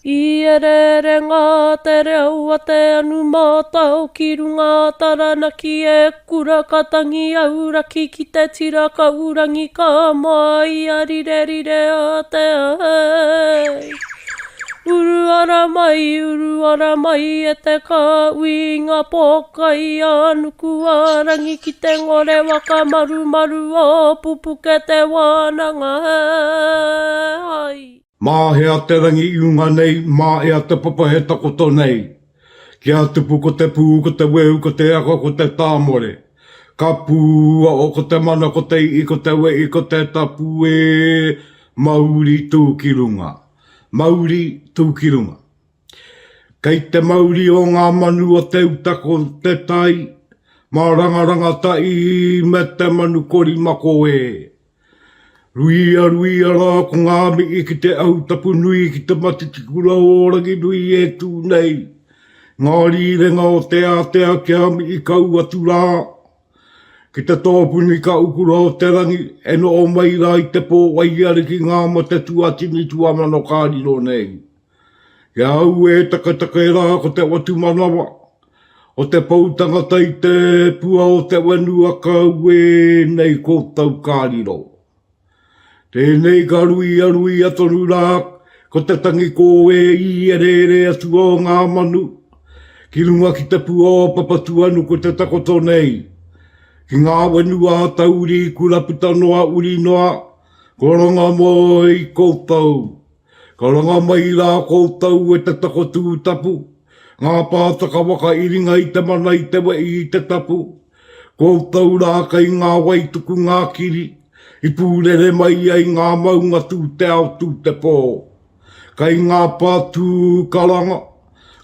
I ereere ngā te reo a te anu mātao ki runga a Taranaki e kura ka tangi auraki ki te tira kaurangi ka moa i a rirerire a te ai. Uru ara mai, uru ara mai e te kāhui i ngā pōkai a nuku a rangi ki te ngore waka marumaru o Pupuke te wānanga ai. Mā hea te rangi i runga nei, mā ea te papa he takoto nei. Kia tupu ko te pū, ko te weu, ko te aka, ko te tāmore. Ka pūao ko te mana, ko te ii, ko te wehi, ko te tapu e, mauri tū ki runga. Mauri tū ki runga. Kei te mauri o ngā manu o te uta ko te tai, mā rangarangataī me te manu korimako e. Ruia, ruia rā ko ngā mihi ki te ahu tapu nui ki te matitikura o Ranginui e tū nei. Ngā rīrenga o te ātea kia mihi kau atu rā. Ki te tōpuni ka ukura o te rangi e noho mai rā i te pō waiariki ngā mate tuatini tuamano ka riro nei. Kia au e taketake rā ko te whatumanawa o te pou tangata i te pua o te whenua kau ēnei koutou ka riro. Tēnei ka ruia ruia tonu rā ko te tangi kōē i ereere atu o ngā manu ki runga ki te pua o Papatuanuku te takoto nei ki ngā whenua a tauri kura puta noa uri noa ko rongomoe i koutou. Karanga mai rā koutou e te takotū tapu, ngā pātaka waka i ringa i te mana i te wehi i te tapu, koutou rā kei ngā wai tuku ngā kiri, i pūrere mai ai ngā maunga tū te ao tū te pō. Kei ngā pātū karanga,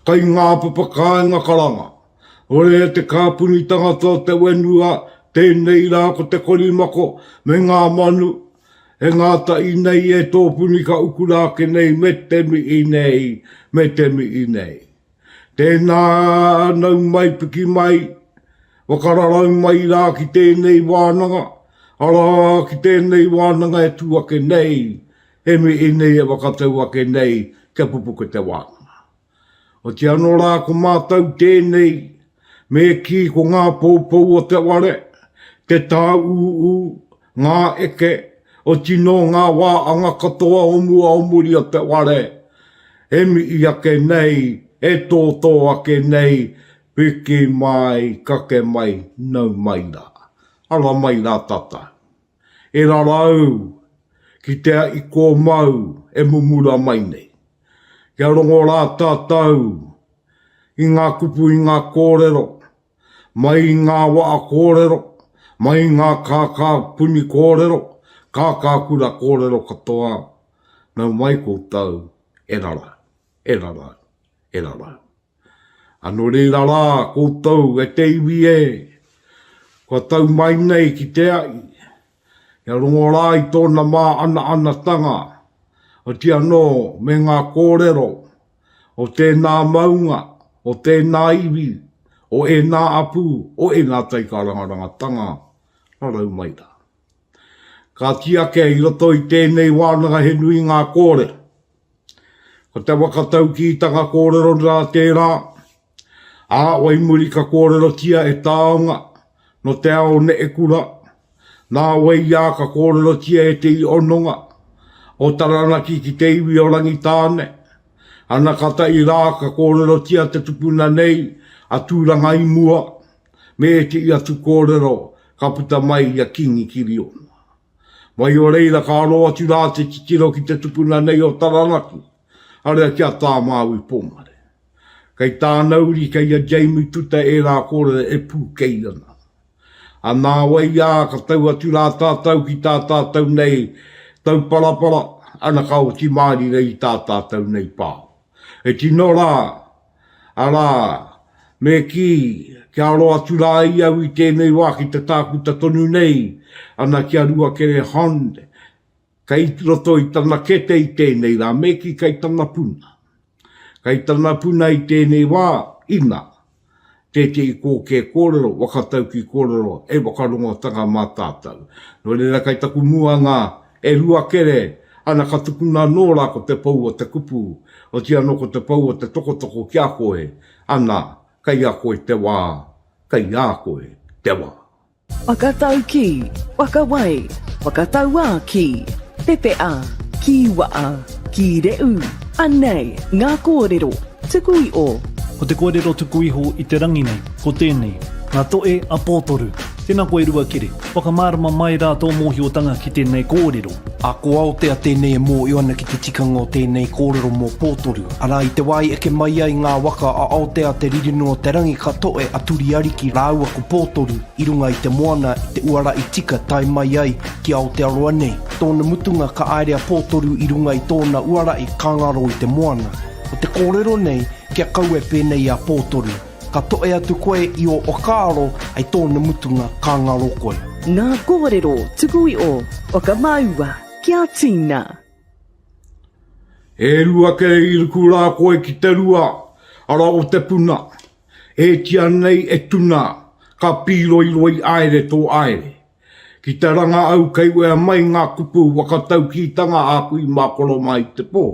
kei ngā papa kāinga karanga. Ore e te kāpuni tangata o te whenua, tēnei rā ko te korimako me ngā manu, E ngātahi nei e tōpuni ka ukura ake nei me te mihi nei, me te mihi nei. Tēnā nau mai piki mai, whakararau mai rā ki tēnei wānanga, arā ki tēnei wānanga e tū ake nei, e mihi nei e whakatau ake nei kia pupuke te wānanga. Oti anō rā ko mātou tēnei, me kī ko ngā poupou o te ware, te tāūū, ngā eke, oti nō ngā wā anga katoa o mua o muri o te ware, e mihi ake nei, e tōtō ake nei, piki mai, kake mai, nau mai rā. Ara mai rā tātou. E rarau ki te ahi kōmau e mumura mai nei. Kia rongo rā tātou i ngā kupu i ngā kōrero, mai i ngā waa kōrero, mai i ngā kākā puni kōrero, kākā kura kōrero katoa, nau mai koutou e rarau, e rarau, e rarau. A nō reira rā koutou e te iwi e, kua tau mai nei ki te ahi, kia rongo rā i tōna māanaanatanga, oti anō me ngā kōrero o tēnā maunga, o tēnā iwi, o ēnā apū, o ēnā taikarangarangatanga, rarau mai rā. Kāti ake i roto i tēnei wānanga he nui ngā kōrero. Ko te whakataukītanga kōrero rā tērā, ā, wai muri ka kōrerotia e taonga nō te ao neʻekura, nā wai ā ka kōrerotia e te Iononga o Taranaki ki te iwi o Rangitāne, ana ka taʻi rā ka kōrerotia te tupuna nei a Tūrangaimua me ēteʻi atu kōrero ka puta mai i a Kīngi Kiriona. Mai o reira ka aro atu rā te titiro ki te tupuna nei o Taranaki, arā ki a Tā Māui Pōmare. Kei tāna uri, kei a Jamie Tuta ērā kōrero e pūkei ana. A nāwai ā, ka tau atu rā tātou ki tā tātou nei tauparapara, ana ka oti mārire i tā tātou nei pao. E tino rā, Arā, me kī, kia aro atu rā i au i tēnei wā ki te tākuta tonu nei, ana ki a Ruakere Hond, kei roto i tana kete i tēnei rā, me kī kei tana puna. Kei tana puna i tēnei wā, ina, tētehi kōkē kōrero, whakatauki kōrero e whakarongotanga mā tātou. Nō reira kei taku muanga e Ruakere, Ana ka tukuna anō rā ko te pou o te kupu, otiia anō ko te pou o te tokotoko ki a koe, ana, kei a koe te wā, kei a koe te wā. Whakataukī, whakawai, whakatauākī, pepeha, kīwaha, kīrehu, anei ngā kōrero tuku iho. Ko te kōrero tuku iho i te rangi nei, ko tēnei, Ngā Toe a Pōtoru. Tēnā koe Ruakere, whakamārama mai rā tō mōhiotanga ki tēnei kōrero. A ko Aotea tēnei e mōhio ana ki te tikanga o tēnei kōrero mō Pōtoru. Arā, i te wā i eke mai ai ngā waka a Aotea te ririno o te rangi ka toe a Turiariki rāua ko Pōtoru i runga i te moana i te uara i tika tae mai ai ki Aotearoa nei. Tōna mutunga ka aere a Pōtoru i runga i tōna uara i ka ngaro i te moana. Ko te kōrero nei, kia kaua e pēnei i a Pōtoru. Ka toe atu koe i ō whakaaro hei tōna mutunga ka ngaro koe. Ngā kōrero tuku iho whakamāua kia tīna. E rua kē i ruku rā koe ki te rua, ara o te puna, e tia nei e tuna, ka pīroiroi aere tō aere. Ki te ranga au kei wea mai ngā kupu whakataukītanga a kui mā koro mā i te pō.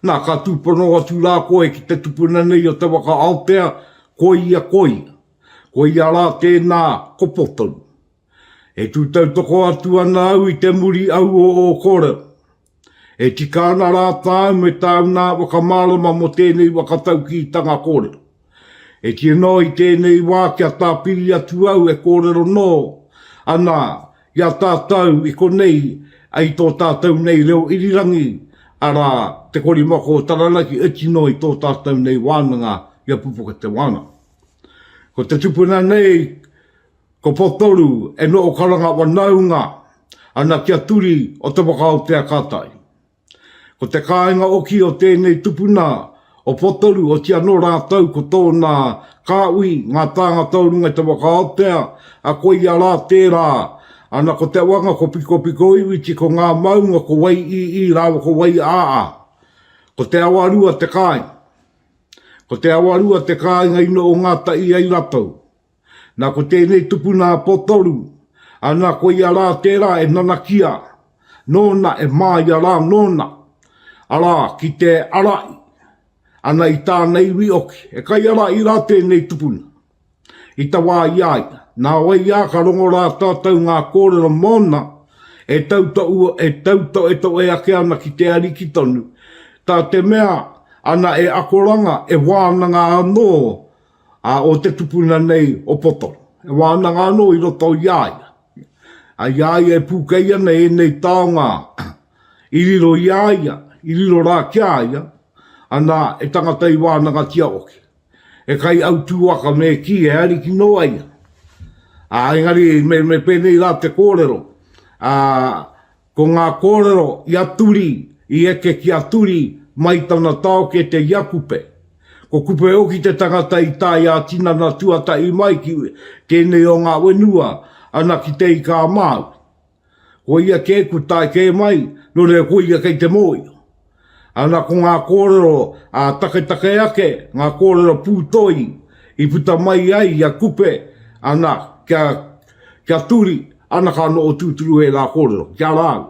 Nā, ka tūpono atu rā koe ki te tupuna nei o te waka Aotea, koia, koia. Koia rā tēnā, ko Potoru. E tū tautoko atu ana au i te muri au o ō kōrero. E tika ana rā tāu me tāu nā whakamārama mō tēnei whakataukītanga kōrero. E kī anō i tēnei wā kia tāpiri atu au e kōrero nō ana i a tātou i konei i tō tātou nei reo irirangi, arā, Te Korimako o Taranaki, oti noa i tō tātou nei wānanga i a Pupuke Te Wānanga. Ko te tupuna nei, Ko Potoru e noho karanga wanaunga ana ki a Turi o Te Waka Aotea ka tae. Ko te kāinga oki o tēnei tupuna o Potoru otiia nō rātou ko tōna kāhui ngā tāngata o runga i Te Waka Aotea, a koia rā tērā, ana ko te wanga ko Pikopikoiwiti ko ngā maunga ko Wai-ii rāua ko Wai-aa. Ko Te Awarua te kāinga. Ko Te Awarua te kāinga i noho ngātahi ai ratou. Nā ko tēnei tupuna a Potoru, ana koia rā tērā e nanakia nōna, e māia rā nōna, arā, ki te arahi, ana i tāna iwi oki, he kaiarahi rā tēnei tupuna i ta wā i a ia. Nā wai ā ka rongo rā tātou ngā kōrero mōna e tautohu, e tautoetoe ake ana ki te Ariki tonu, tā te mea, ana e akoranga, e wānanga anō ā, o te tupuna nei o Potoro. He wānanga anō i roto i a ia. A i a ia e pūkei ana ēnei taonga i riro i a ia, i riro rā ki a ia, ana e tangata i wānangatia hoki. E kai autū waka me kī, he ariki noa ia. Ā, engari me, me pēnei rā te kōrero, ā, Ko ngā kōrero i a Turi i eke ki a Turi mai tana taokete i a Kupe. Ko Kupe hoki te tangata i tae ā-tinana tuatahi mai ki tēnei o ngā whenua, ana ki Te Ika-a-Māui. Ko ia kē ku tae kē mai, nō reira ko ia kei te mōhio. Ana ko ngā kōrero ā taketake ake, ngā kōrero pūtoi i puta mai ai i a Kupe, ana, kia, kia turi, ana ka noho tūturu ērā kōrero, ki a rāua.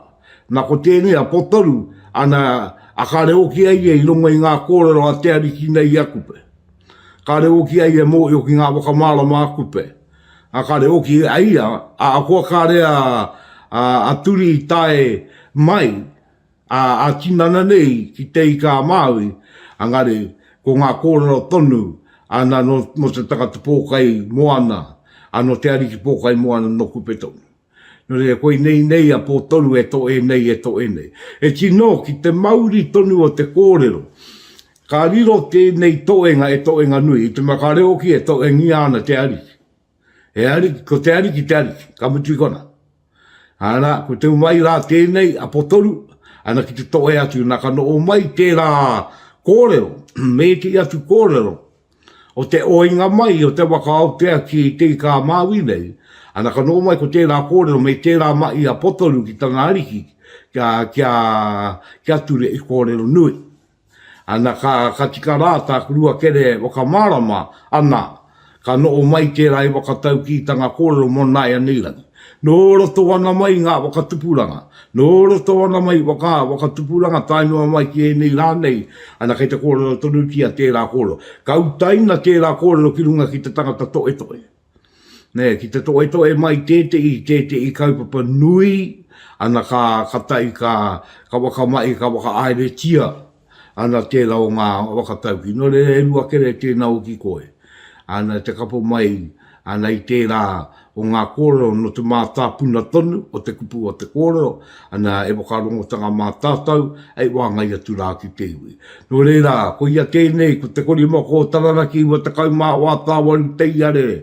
Na ko tēnei a Potoru, ana, a kare oki ai ia i runga i ngā kōrero a te ariki nei i a Kupe. Kare oki ai e mōhio ki ngā whakamārama a Kupe. A kare oki a ia, a akoa kare a, a, a Turi i tae mai, Ā, ā-tinana nei ki Te Ika-a-Māui, engari, ko ngā kōrero tonu, ana, nō, nō te tangata pōkai moana, ā, nō te ariki pōkai moana nō Kupe tonu. Nō reira, koinei nei a Pōtoru e toʻe nei, e toʻe nei. E tino, ki te mauri tonu o te kōrero, ka riro tēnei toenga e toenga nui, i te mea ka reo hoki e toengia ana te ariki. He ariki, ko te ariki te ariki, ka mutu i kona. Ana, ko te umai rā tēnei a Potoru, ana ki te tohe atu, nā ka noho mai tērā kōrero, me ētehi atu kōrero, o te oinga mai o te waka Aotea ki Te Ika-a-Māui nei, ana ka noho mai ko tērā kōrero me tērā mahi a Potoru ki tana ariki, kia, kia, kia ture i kōrero nui. Ana, ka, ka tika rā tā Ruakere whakamārama, ana, ka noho mai tērā i whakataukītanga kōrero mō nāianei rangi. Nō roto ana mai ngā whakatupuranga, nō roto ana mai waka, whakatupuranga tae noa mai ki ēnei rā nei, ana kei te kōrero tonutia tērā kōrero. Ka utaina tērā kōrero ki runga ki te tangata toetoe. Nē, ki te toetoe mai tētehi, tētehi kaupapa nui, ana ka, ka tae, ka, ka whakamahi, ka whakahaeretia ana tērā o ngā whakatauki. Nō reira, e Ruakere, tēnā hoki koe. Ana te kapo mai, ana i tērā o ngā kōrero nō te mātāpuna tonu o te kupu o te kōrero, ana e whakarongotanga mā tātou, hei wāngai atu rā ki te iwi. Nō reira, koia tēnei, ko te korimako o Taranaki 94 tāwaru te iarere,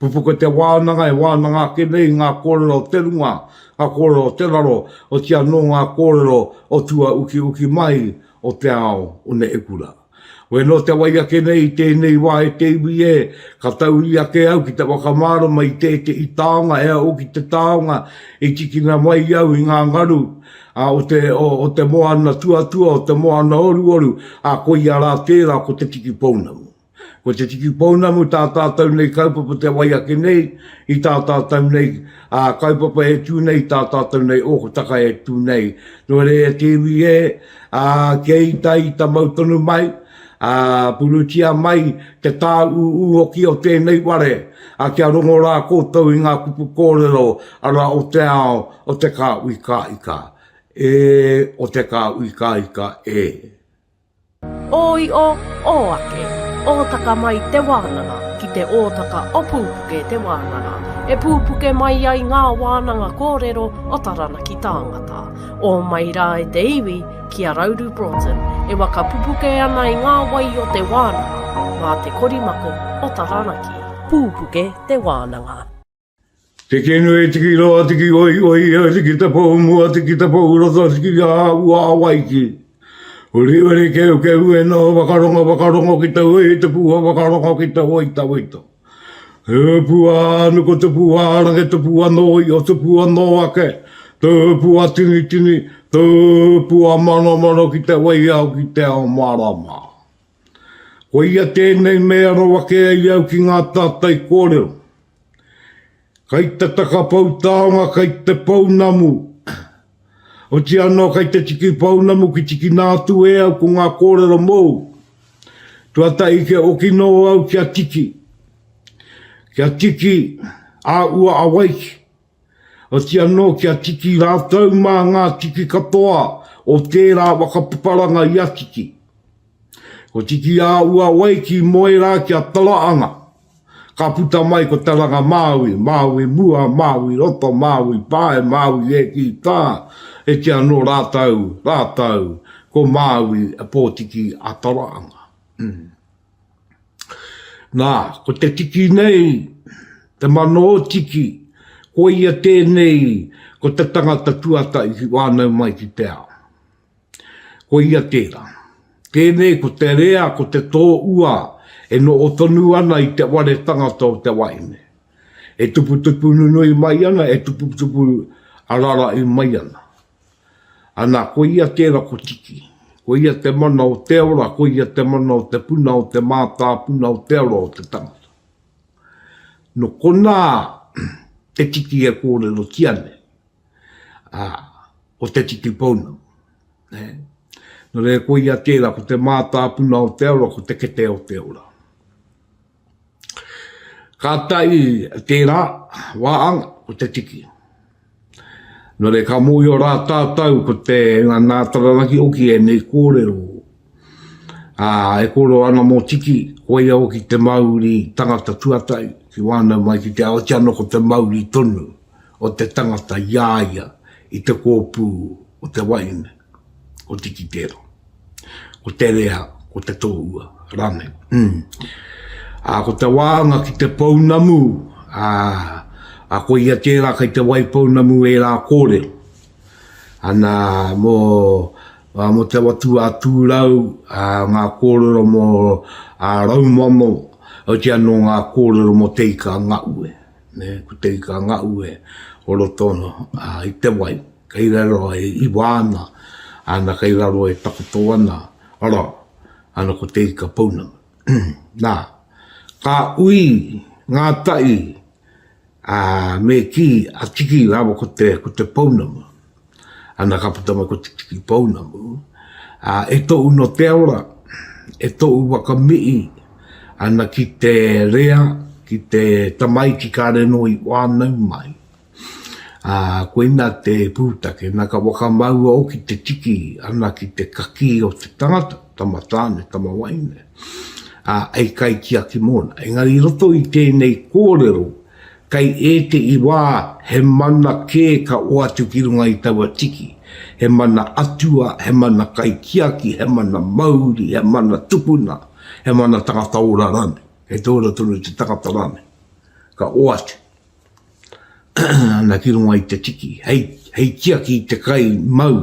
pupuke te wānanga e wānanga ake nei ngā kōrero o te runga, ngā kōrero o te raro, otirā nō ngā kōrero o tua ukiuki mai o te ao o Neʻekura. Koe nō te wai ake nei i tēnei wā e te iwi e, ka tauri ake au ki te whakamārama i tētehi taonga e au ki te taonga i tikina mai au i ngā ngaru a, o, te, o, o te moana tuatua, o te moana oruoru, a koia rā tērā ko te tiki pounamu. Ko te tiki pounamu tā tātou nei kaupapa te wai ake nei, i tā tātou nei ā, kaupapa e tū nei, tā tātou nei ōkotaka e tū nei. Nō reira e te iwi e, ā, kia ita ita mau tonu mai, ā, purutia mai te tāūū hoki o tēnei ware, ā, kia rongo rā koutou i ngā kupu kōrero, arā, o te ao, o te kāhui kāika, e, o te kāhui kāika, e. Ō io, ō ake, ōtaka mai te wānanga ki te ōtaka o Pūpuke te wānanga, e pūpuke mai ai ngā wānanga kōrero o Taranaki tāngata. Ō mai rā e te iwi ki a Rauru Broughton e waka pupuke ana i ngā wai o te wānanga mā te korimako o Taranaki. Pūpuke te wānanga. Tiki nui, tiki roa, tiki oi oi, tiki te pou mua, tiki te pou roto, tiki a ua awaiki. Uri uri keu keu e noho whakarongo whakarongo ki te ui te pua whakarongo ki te oi tawhito. Te pua nuku te pua rangi te pua nō i o te pua nō ake, te pua tini tini, te pua manomano ki te wai ao ki te ao marama. Koia tēnei me aro ake ai au ki ngā tātai kōrero. Kai te takapou taonga, kai te pounamu. Oti anō kai te tiki pounamu ki tikina atu e au ko ngā kōrero mōu. Tuatahi kia oki nō au kia tiki. Kia tiki a ua awaiki. Oti anō kia tiki rātou mā ngā tiki katoa o tērā whakapaparanga i a Tiki. Ko Tiki ā-ua wai ki moe rā ki a Taraanga. Ka puta mai ko Taranga Māui, Māui mua, Māui roto, Māui pae, Māui e ki tā, e tia anō rātou, rātou, ko Māui e pōtiki a Taraanga. Nā, ko te tiki nei, te mano o Tiki, koia tēnei ko te tangata tuatahi ki whānau mai ki te ao. Koia tērā. Tēnei ko te rea, ko te tō ua e noho tonu ana i te ware tangata o te wahine. E tuputupu nunui mai ana, e tuputupu ararahi mai ana. Ana, koia tērā ko Tiki. Koia te mana o te ora, koia te mana o te puna, o te mātāpuna, o te ora o te tangata. No konā te tiki e kōrerotia nei, ā, o te tiki pounamu. Nē? Nō reira, koia tērā, ko te mātāpuna o te ora, ko te kete o te ora. Kātahi tērā wāanga, ko te tiki. Nō reira, ka mōhio rā tātou ko te nā Taranaki hoki ēnei kōrero, ā, e kōrero ana mō Tiki, koia hoki te mauri tangata tuatahi ki whānau mai ki te ao, otirā anō ko te mauri tonu o te tangata i a ia i te kōpū o te wahine, ko Tiki tērā. Ko te rea, ko te tōua, rānei. Mm. Ā, ko te wāanga ki te pounamu, ā, ā, koia tērā kei te Waipounamu ērā kōrero. Ana, mō, ā, mō te watu a Tūrau, ā, ngā kōrero mō ā, Raumano, oti anō ngā kōrero mō Te Ika a Ngaue. Nē, ko Te Ika a Ngaue o roto ā, i te wai, kei raro e iwa ana, ana kei raro e takoto ana, arā, ana ko Te Ika Pounamu. Nā, ka ui ngā ta'i. Ā, me kī a Tiki rāua ko te, ko te pounamu. Ana ka puta mai ko te tiki pounamu. Ā, e toʻu no te ora, e toʻu waka mihi ana ki te rea, ki te tamaiti kāre nō i whānau mai. Ā, koina te pūtake, nā ka whakamaua hoki te tiki ana ki te kakī o te tangata, tama tāne, tama wahine, ā, hei kaitiaki mōna. Engari i roto i tēnei kōrero, kei ētehi wā he mana kē ka oatu ki runga i taua tiki, he mana atua, he mana kaitiaki, he mana mauri, he mana tupuna, he mana tangata ora rānei, kei te ora tonu te tangata rānei, ka oatu. Ana ki runga i te tiki, hei, hei tiaki i te kai mau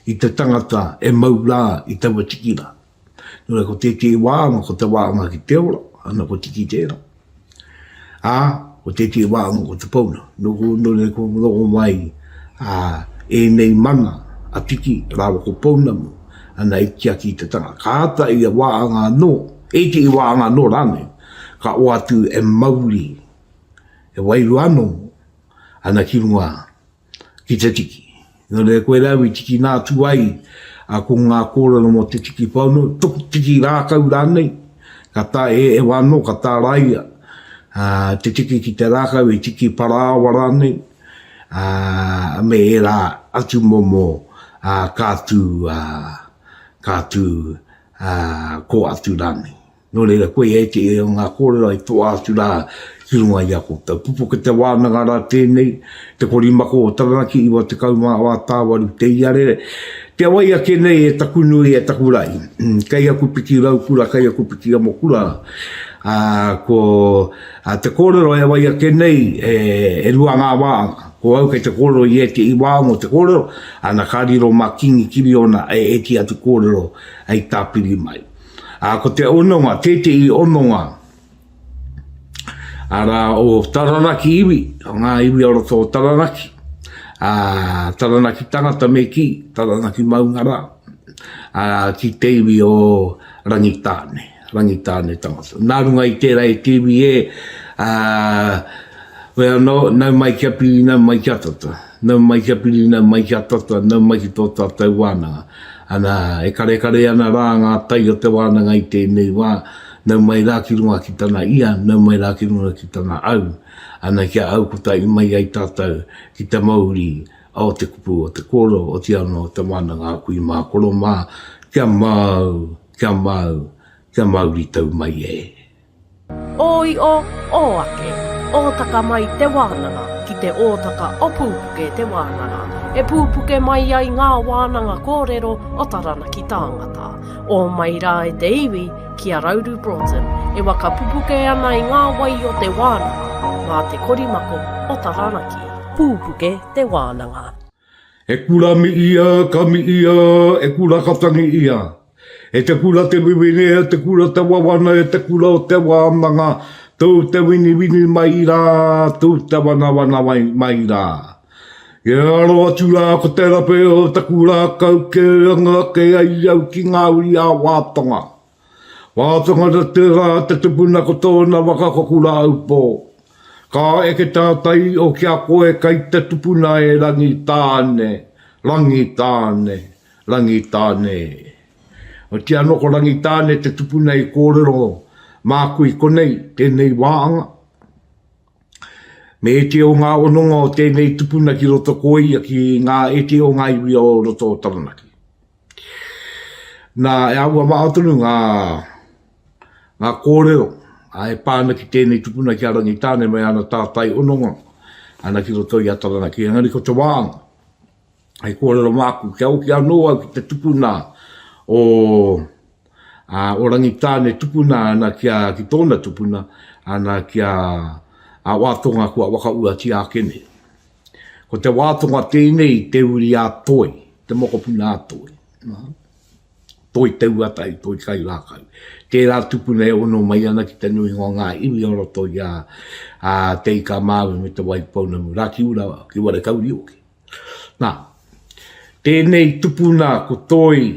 i te tangata e mau rā i taua tiki rā. Nō reira, ko tētehi wāanga, ko te wāanga ki te ora, ana ko tiki tērā. Ā, ko tētehi wāanga ko te pouna. Nō, nō reira, ko rongo mai ā, ēnei mana a Tiki rāua ko Pounamu, ana i tiaki i te tangata. Ka āta ia wāanga anō, ētehi wāanga anō rānei, ka oatu e mauri He wairua anō ana ki runga ki te tiki. Nō reira, koirā au i tikina atu ai a ko ngā kōrero mō te tiki pounamu, tuku tiki rākau rānei, ka tā, e, e wā anō ka tāraia a, te tiki ki te rākau, e tiki parāoa rānei, a, me ērā atu momo a, ka tū, a, ka tū, a, ko atu rānei. Nō reira, koia ētehi o ngā kōrero i toa atu rā ki runga i a koutou. Pupuke te wānanga rā tēnei, te korimako o Taranaki, 90 tāwaru te iarere. Te wai ake nei e taku nui, e taku rahi. Kei aku piki raukura, kei aku piki amokura. Ā, ko te kōrero e wai ake nei, e rua ngā wāanga. Ko au kei te kōrero i ētehi wāanga o te kōrero, ana ka riro mā Kīngi Kiriona e ētehi atu kōrero hei tāpiri mai. Ā, ko te hononga, tētehi hononga, arā, o Taranaki iwi, o ngā iwi o roto o Taranaki, ā, Taranaki tangata me kī, Taranaki maunga rā, ā, ki te iwi o Rangitāne, Rangitāne tangata. Nā runga i tērā e te iwi e, ā, Wei anō, nau mai kia piri, nau mai kia tata. Nau mai kia piri, nau mai kia tata, nau mai ki tō tātou wānanga. Ana, e karekare ana rā ngā tai o te wānanga i tēnei wā, nau mai rā ki runga ki tana ia, nau mai rā ki runga ki tana au. Ana, kia au kotahi mai ai tātou ki te mauri o te kupu, o te kōrero, otirā anō o te wānanga a kui mā, koro mā, kia mau, kia mau, kia mauri tau mai e. Ō iʻo, ō ake, ōtaka mai te wānanga ki te ōtaka o Pūpuke te wānanga, e pūpuke mai ai ngā wānanga kōrero o Taranaki tāngata. Ō mai rā e te iwi ki a Rauru Broughton e waka pupuke ana i ngā wai o te wānanga mā te korimako o Taranaki. Pūpuke te wānanga. E kura miia, ka miia, e kura ka tangi ia. E te kura te wiwine, e te kura te wawana, e te kura o te wānanga, tōu te winiwini mai rā, tōu te wanawana mai rā. Kia aro atu rā ko te rape o taku rākau ke anga ake ai au ki ngā uri a Wātonga. Wātonga te tērā te tupuna ko tōna waka ko Kurāupō. Ka eke tātai o ki a koe kai te tupuna e Rangitāne, Rangitāne. Rangitāne. Otiia anō ko Rangitāne te tupuna i kōrero māku i konei, tēnei wāanga. Me ētehi o ngā hononga o tēnei tupuna ki roto ko ia ki ngā ētehi o ngā iwi o roto o Taranaki. Nā, e āhua maha tonu ngā, ngā kōrero e pā ana ki tēnei tupuna ki a Rangitāne me ana tātai hononga ana ki roto i a Taranaki. Engari ko te wāanga, Hei kōrero māku, kia hoki anō au ki te tupuna o, a, o Rangitāne tupuna ana ki, a, ki tōna tupuna, ana ki a, a Wātonga kua whakauatia ake nei. Ko te Wātonga tēnei te uri a Toi, te mokopuna a Toi. Toi te uatahi, toi kai rākau. Tērā tupuna e ono mai ana ki te nuinga o ngā iwi o roto i a, a Te Ika Māui me Te Waipounamu rā ki ura, ki Warekauri hoki. Nā, tēnei tupuna ko Toi,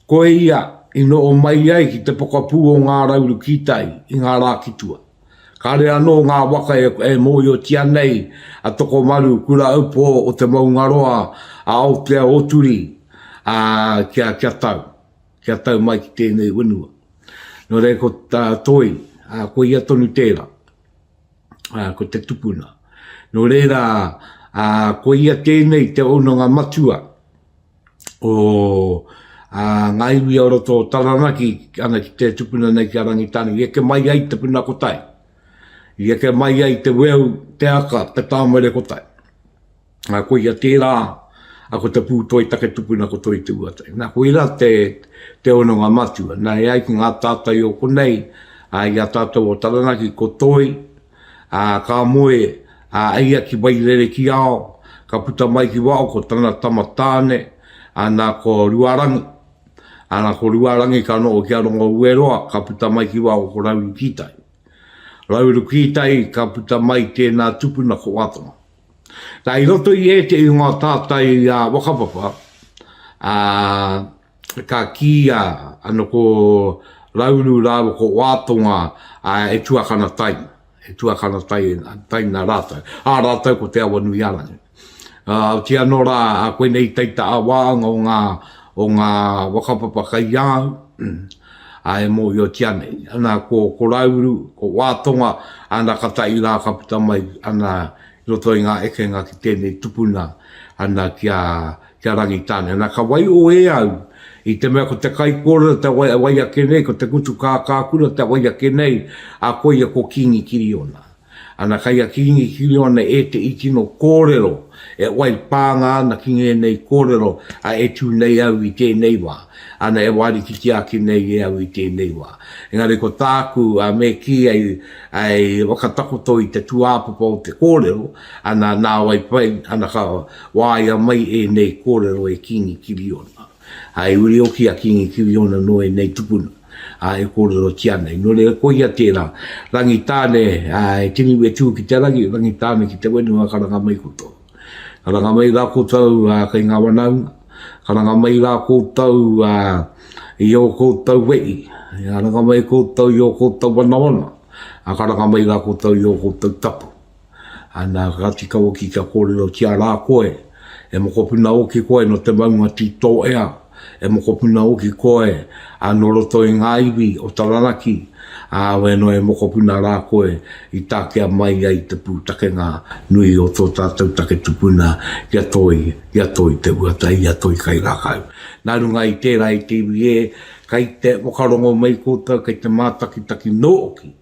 koe ia i noho mai ai ki te pokapū o Ngā Rauru ki tai i ngā rā ki tua. Kāre anō ngā waka e mōhiotia nei a Tokomaru, Kurahaupō o Te Maungaroa, a Aotea o Turi, ā, kia, kia tau, kia tau mai ki tēnei whenua. Nō reira ko tā Toi, ā, ko ia tonu tērā, ā, ko te tupuna. Nō reira, ā, ko ia tēnei te hononga matua o ngā iwi o roto o Taranaki ana ki te tupuna nei ki a Rangitāne i eke mai ai te puna kotahi. I eke mai ai te weu, te aka, te tāmere kotahi. Nā, koia tērā, a ko te pūtoi take tupuna ko Toi Te Uatai. Nā, koirā te, te hononga matua. Nā, e ai ki ngā tātai o konei, a, i a tātou o Taranaki, ko Toi, Ā, ka moe a ia ki Wairere ki Ao, ka puta mai ki waho ko tana tama tāne, ana ko Ruarangi. Ana ko Ruarangi ka noho ki a Rongoueroa, ka puta mai ki waho ko Raurukītai. Raurukītai ka puta mai tēnā tupuna ko Watonga. Nā, i roto i ētehi o ngā tātai a Wakapapa, ā, ka kīia ana ko Rauru rāua ko Wātonga e tuakana taina, e tuakana taina rātou. Ā rātou ko Te Awanuiārangi. Oti anō rā, koinei teita ā-wāanga o ngā, o ngā whakapapa kei a au, ā, e mōhiotia nei. Ana, ko, ko Rauru, ko Wātonga, ana ka tahi rā ka puta mai, ana, i roto i ngā ekenga ki tēnei tupuna, ana, ki a, ki a Rangitāne. Nā, ka waiho e au, i te mea ko te kaikōrero te wai, wai ake nei, ko te ngutu kākākura te wai ake nei, ā, koia ko Kīngi Kiriona. Ana, kai a Kīngi Kiriona ētehi tino kōrero e whai pānga ana ki ngēnei kōrero, ā, e tū nei au i tēnei wā. Ana, e wārikitia ake nei e au i tēnei wā. Engari ko tāku, ā, me kī ai, ai whakatakoto i te tūāpapa o te kōrero, ana, nā wai pai, ana ka, Wāia mai ēnei kōrero e Kīngi Kiriona. Ā, e uri hoki a Kīngi Kiriona nō ēnei tupuna, ā, e kōrerotia nei. Nō reira, koia tērā, Rangitāne, ā, e tini e tū ki te rangi, Rangitāne ki te whenua, karanga mai koutou. Karanga mai rā koutou, ā, kei ngā wanaunga. Karanga mai rā koutou, ā, i ō koutou wehi. Karanga mai koutou i ō koutou wanawana. Ā, karanga mai rā koutou i ō koutou tapu. Ana, ka tika hoki kia kōrerotia rā koe, e mokopuna hoki koe nō te maunga Tītōea, e mokopuna hoki koe ā, nō roto i ngā iwi o Taranaki, ā, wēnō e mokopuna rā koe i takea mai ai te pūtakenga nui o tō tātou take tupuna ki a Toi, ki a Toi Te Huatai, i a Toi Kairākau. Nā runga i tērā i te iwi e, kei te whakarongo mai koutou, kei te mātakitaki nōki.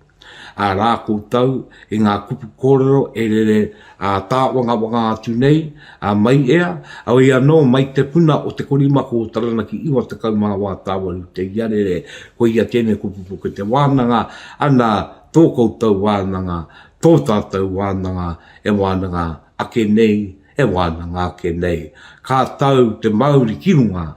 Ā rā koutou i ngā kupu kōrero e rere ā-tāwangawanga atu nei, ā mai ea, auē anō mai te puna o Te Korimako o Taranaki 94 tāwaru te iarere, koia tēnei kupu puke te wānanga, ana tō koutou wānanga, tō tātou wānanga e wānanga ake nei, e wānanga ake nei. Ka tau te mauri ki runga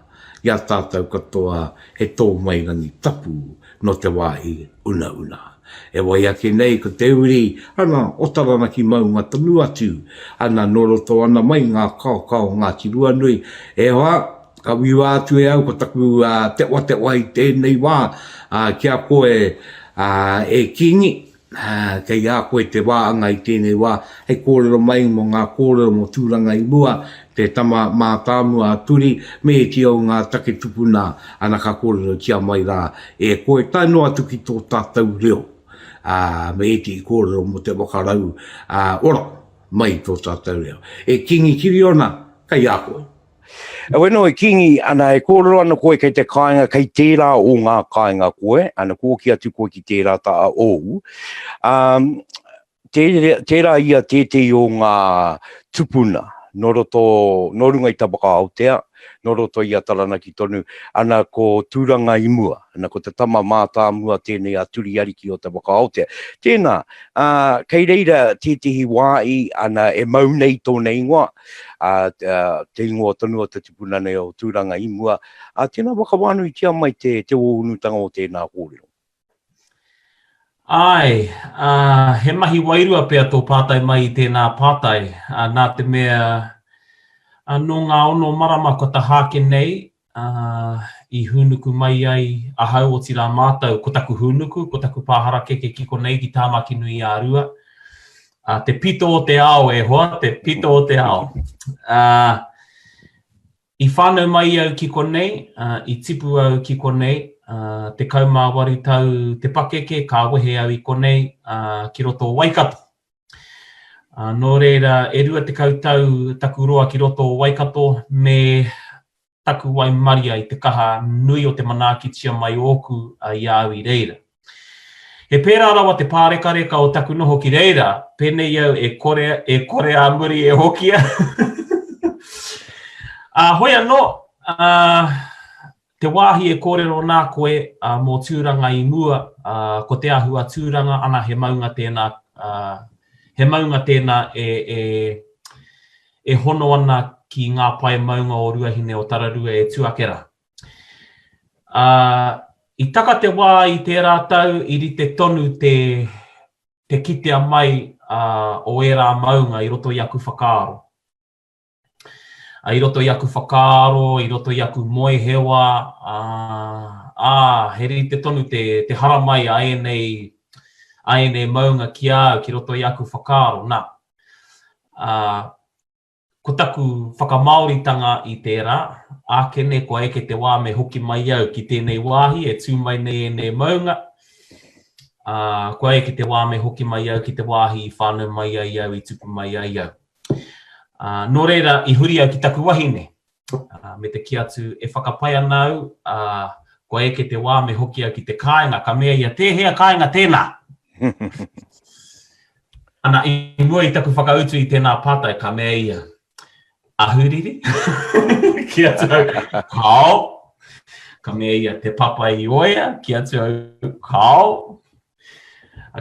i a tātou katoa he tōmairangi tapu nō te wāhi unauna. E wai ake nei ko te uri ana o Taranaki maunga tonu atu ana nō roto ana mai ngā kaokao o Ngāti Ruanui. E hoa, ka whiua atu e au ko taku tewatewa i tēnei wā ki a koe e Kīngi. Ā, kei a koe te wāanga i tēnei wā hei kōrero mai mō ngā kōrero mō Tūranga i mua, te tama mātāmua a Turi, me ēti o ngā take tupuna, ana ka kōrerotia mai rā e koe, tae noa atu ki tō tātou reo, ā, me ētehi kōrero mō te whakarau, ā, ora mai i tō tātou reo. E Kīngi Kiriona, kei a koe. Heoi e Kīngi, ana, e kōrero ana koe kei te kāinga, kei tērā o ngā kāinga koe, ana, kua hoki atu koe ki tērā taha ōu. Um, tērā, tērā ia tētehi o ngā tupuna nō roto, nō runga i ta waka Aotea, nō roto i a Taranaki tonu, ana ko Tūranga i mua, ana ko te tama mātāmua tēnei a Turi Ariki o te waka Aotea. Tēnā, ā, kei reira tētehi wā i, ana, e mau nei tōna ingoa, ā, te ingoa tonu o te tupuna nei o Tūranga i mua, ā, tēnā whakawānuitia mai te, te ōhunutanga o tēnā kōrero. Āe, ā, he mahi wairua pea tō pātai mai i tēnā pātai, ā, nā te mea, ā, nō ngā ono marama kua taha ake nei, ā, i hūnuku mai ai ahau, otirā mātou, ko taku hūnuku, ko taku pā harakeke ki konei, ki Tāmaki-nui-ā-Rua. Ā, te pito o te ao e hoa, te pito o te ao. Ā, i whānau mai au ki konei, ā, i tipu au ki konei, ā, 18 tau te pakeke, ka wehe au i konei, ā, ki roto o Waikato. Ā, nō reira, e 20 tau taku roa ki roto o Waikato me taku waimaria i te kaha nui o te manaakitia mai ōku i a au i reira. He pērā rawa te pārekareka o taku noho ki reira, pēnei au e kore, e kore ā muri e hokia. Ā, hoi anō, ā, te wāhi e kōrero nā koe ā, mō Tūranga i mua, ā, ko Te Ahu a Tūranga, ana he maunga tēnā, ā, he maunga tēnā e, e, e hono ana ki ngā pae maunga o Ruahine o Tararua e tū ake rā. Ā, i taka te wā i tērā tau i rite tonu te, te kitea mai ā, o ērā maunga i roto i aku whakaaro. I roto i aku whakaaro, i roto i aku moehewa, ā, ā, he rite tonu te, te haramai a ēnei, a ēnei maunga ki a au, ki roto i aku whakaaro, nā. Ā, ko taku whakamāoritanga i tērā, ākene kua eke te wā me hoki mai au ki tēnei wāhi e tū mai nei ēnei maunga, ā, kua eke te wā me hoki mai au ki te wāhi i whānau mai ai au, i tupu mai ai au. Ā, nō reira, i huri au ki taku wahine, ā, me te kī atu, e whakapae ana au, ā, kua eke te wā me hoki au ki te kāinga. Ka mea ia, Tēhea kāinga tēnā? Ana, i mua i taku whakautu i tēnā pātai, ka mea ia, Ahuriri? Kī atu au, Kāo. Ka mea ia, Te Papa i Oea? Kī atu au, Kāo.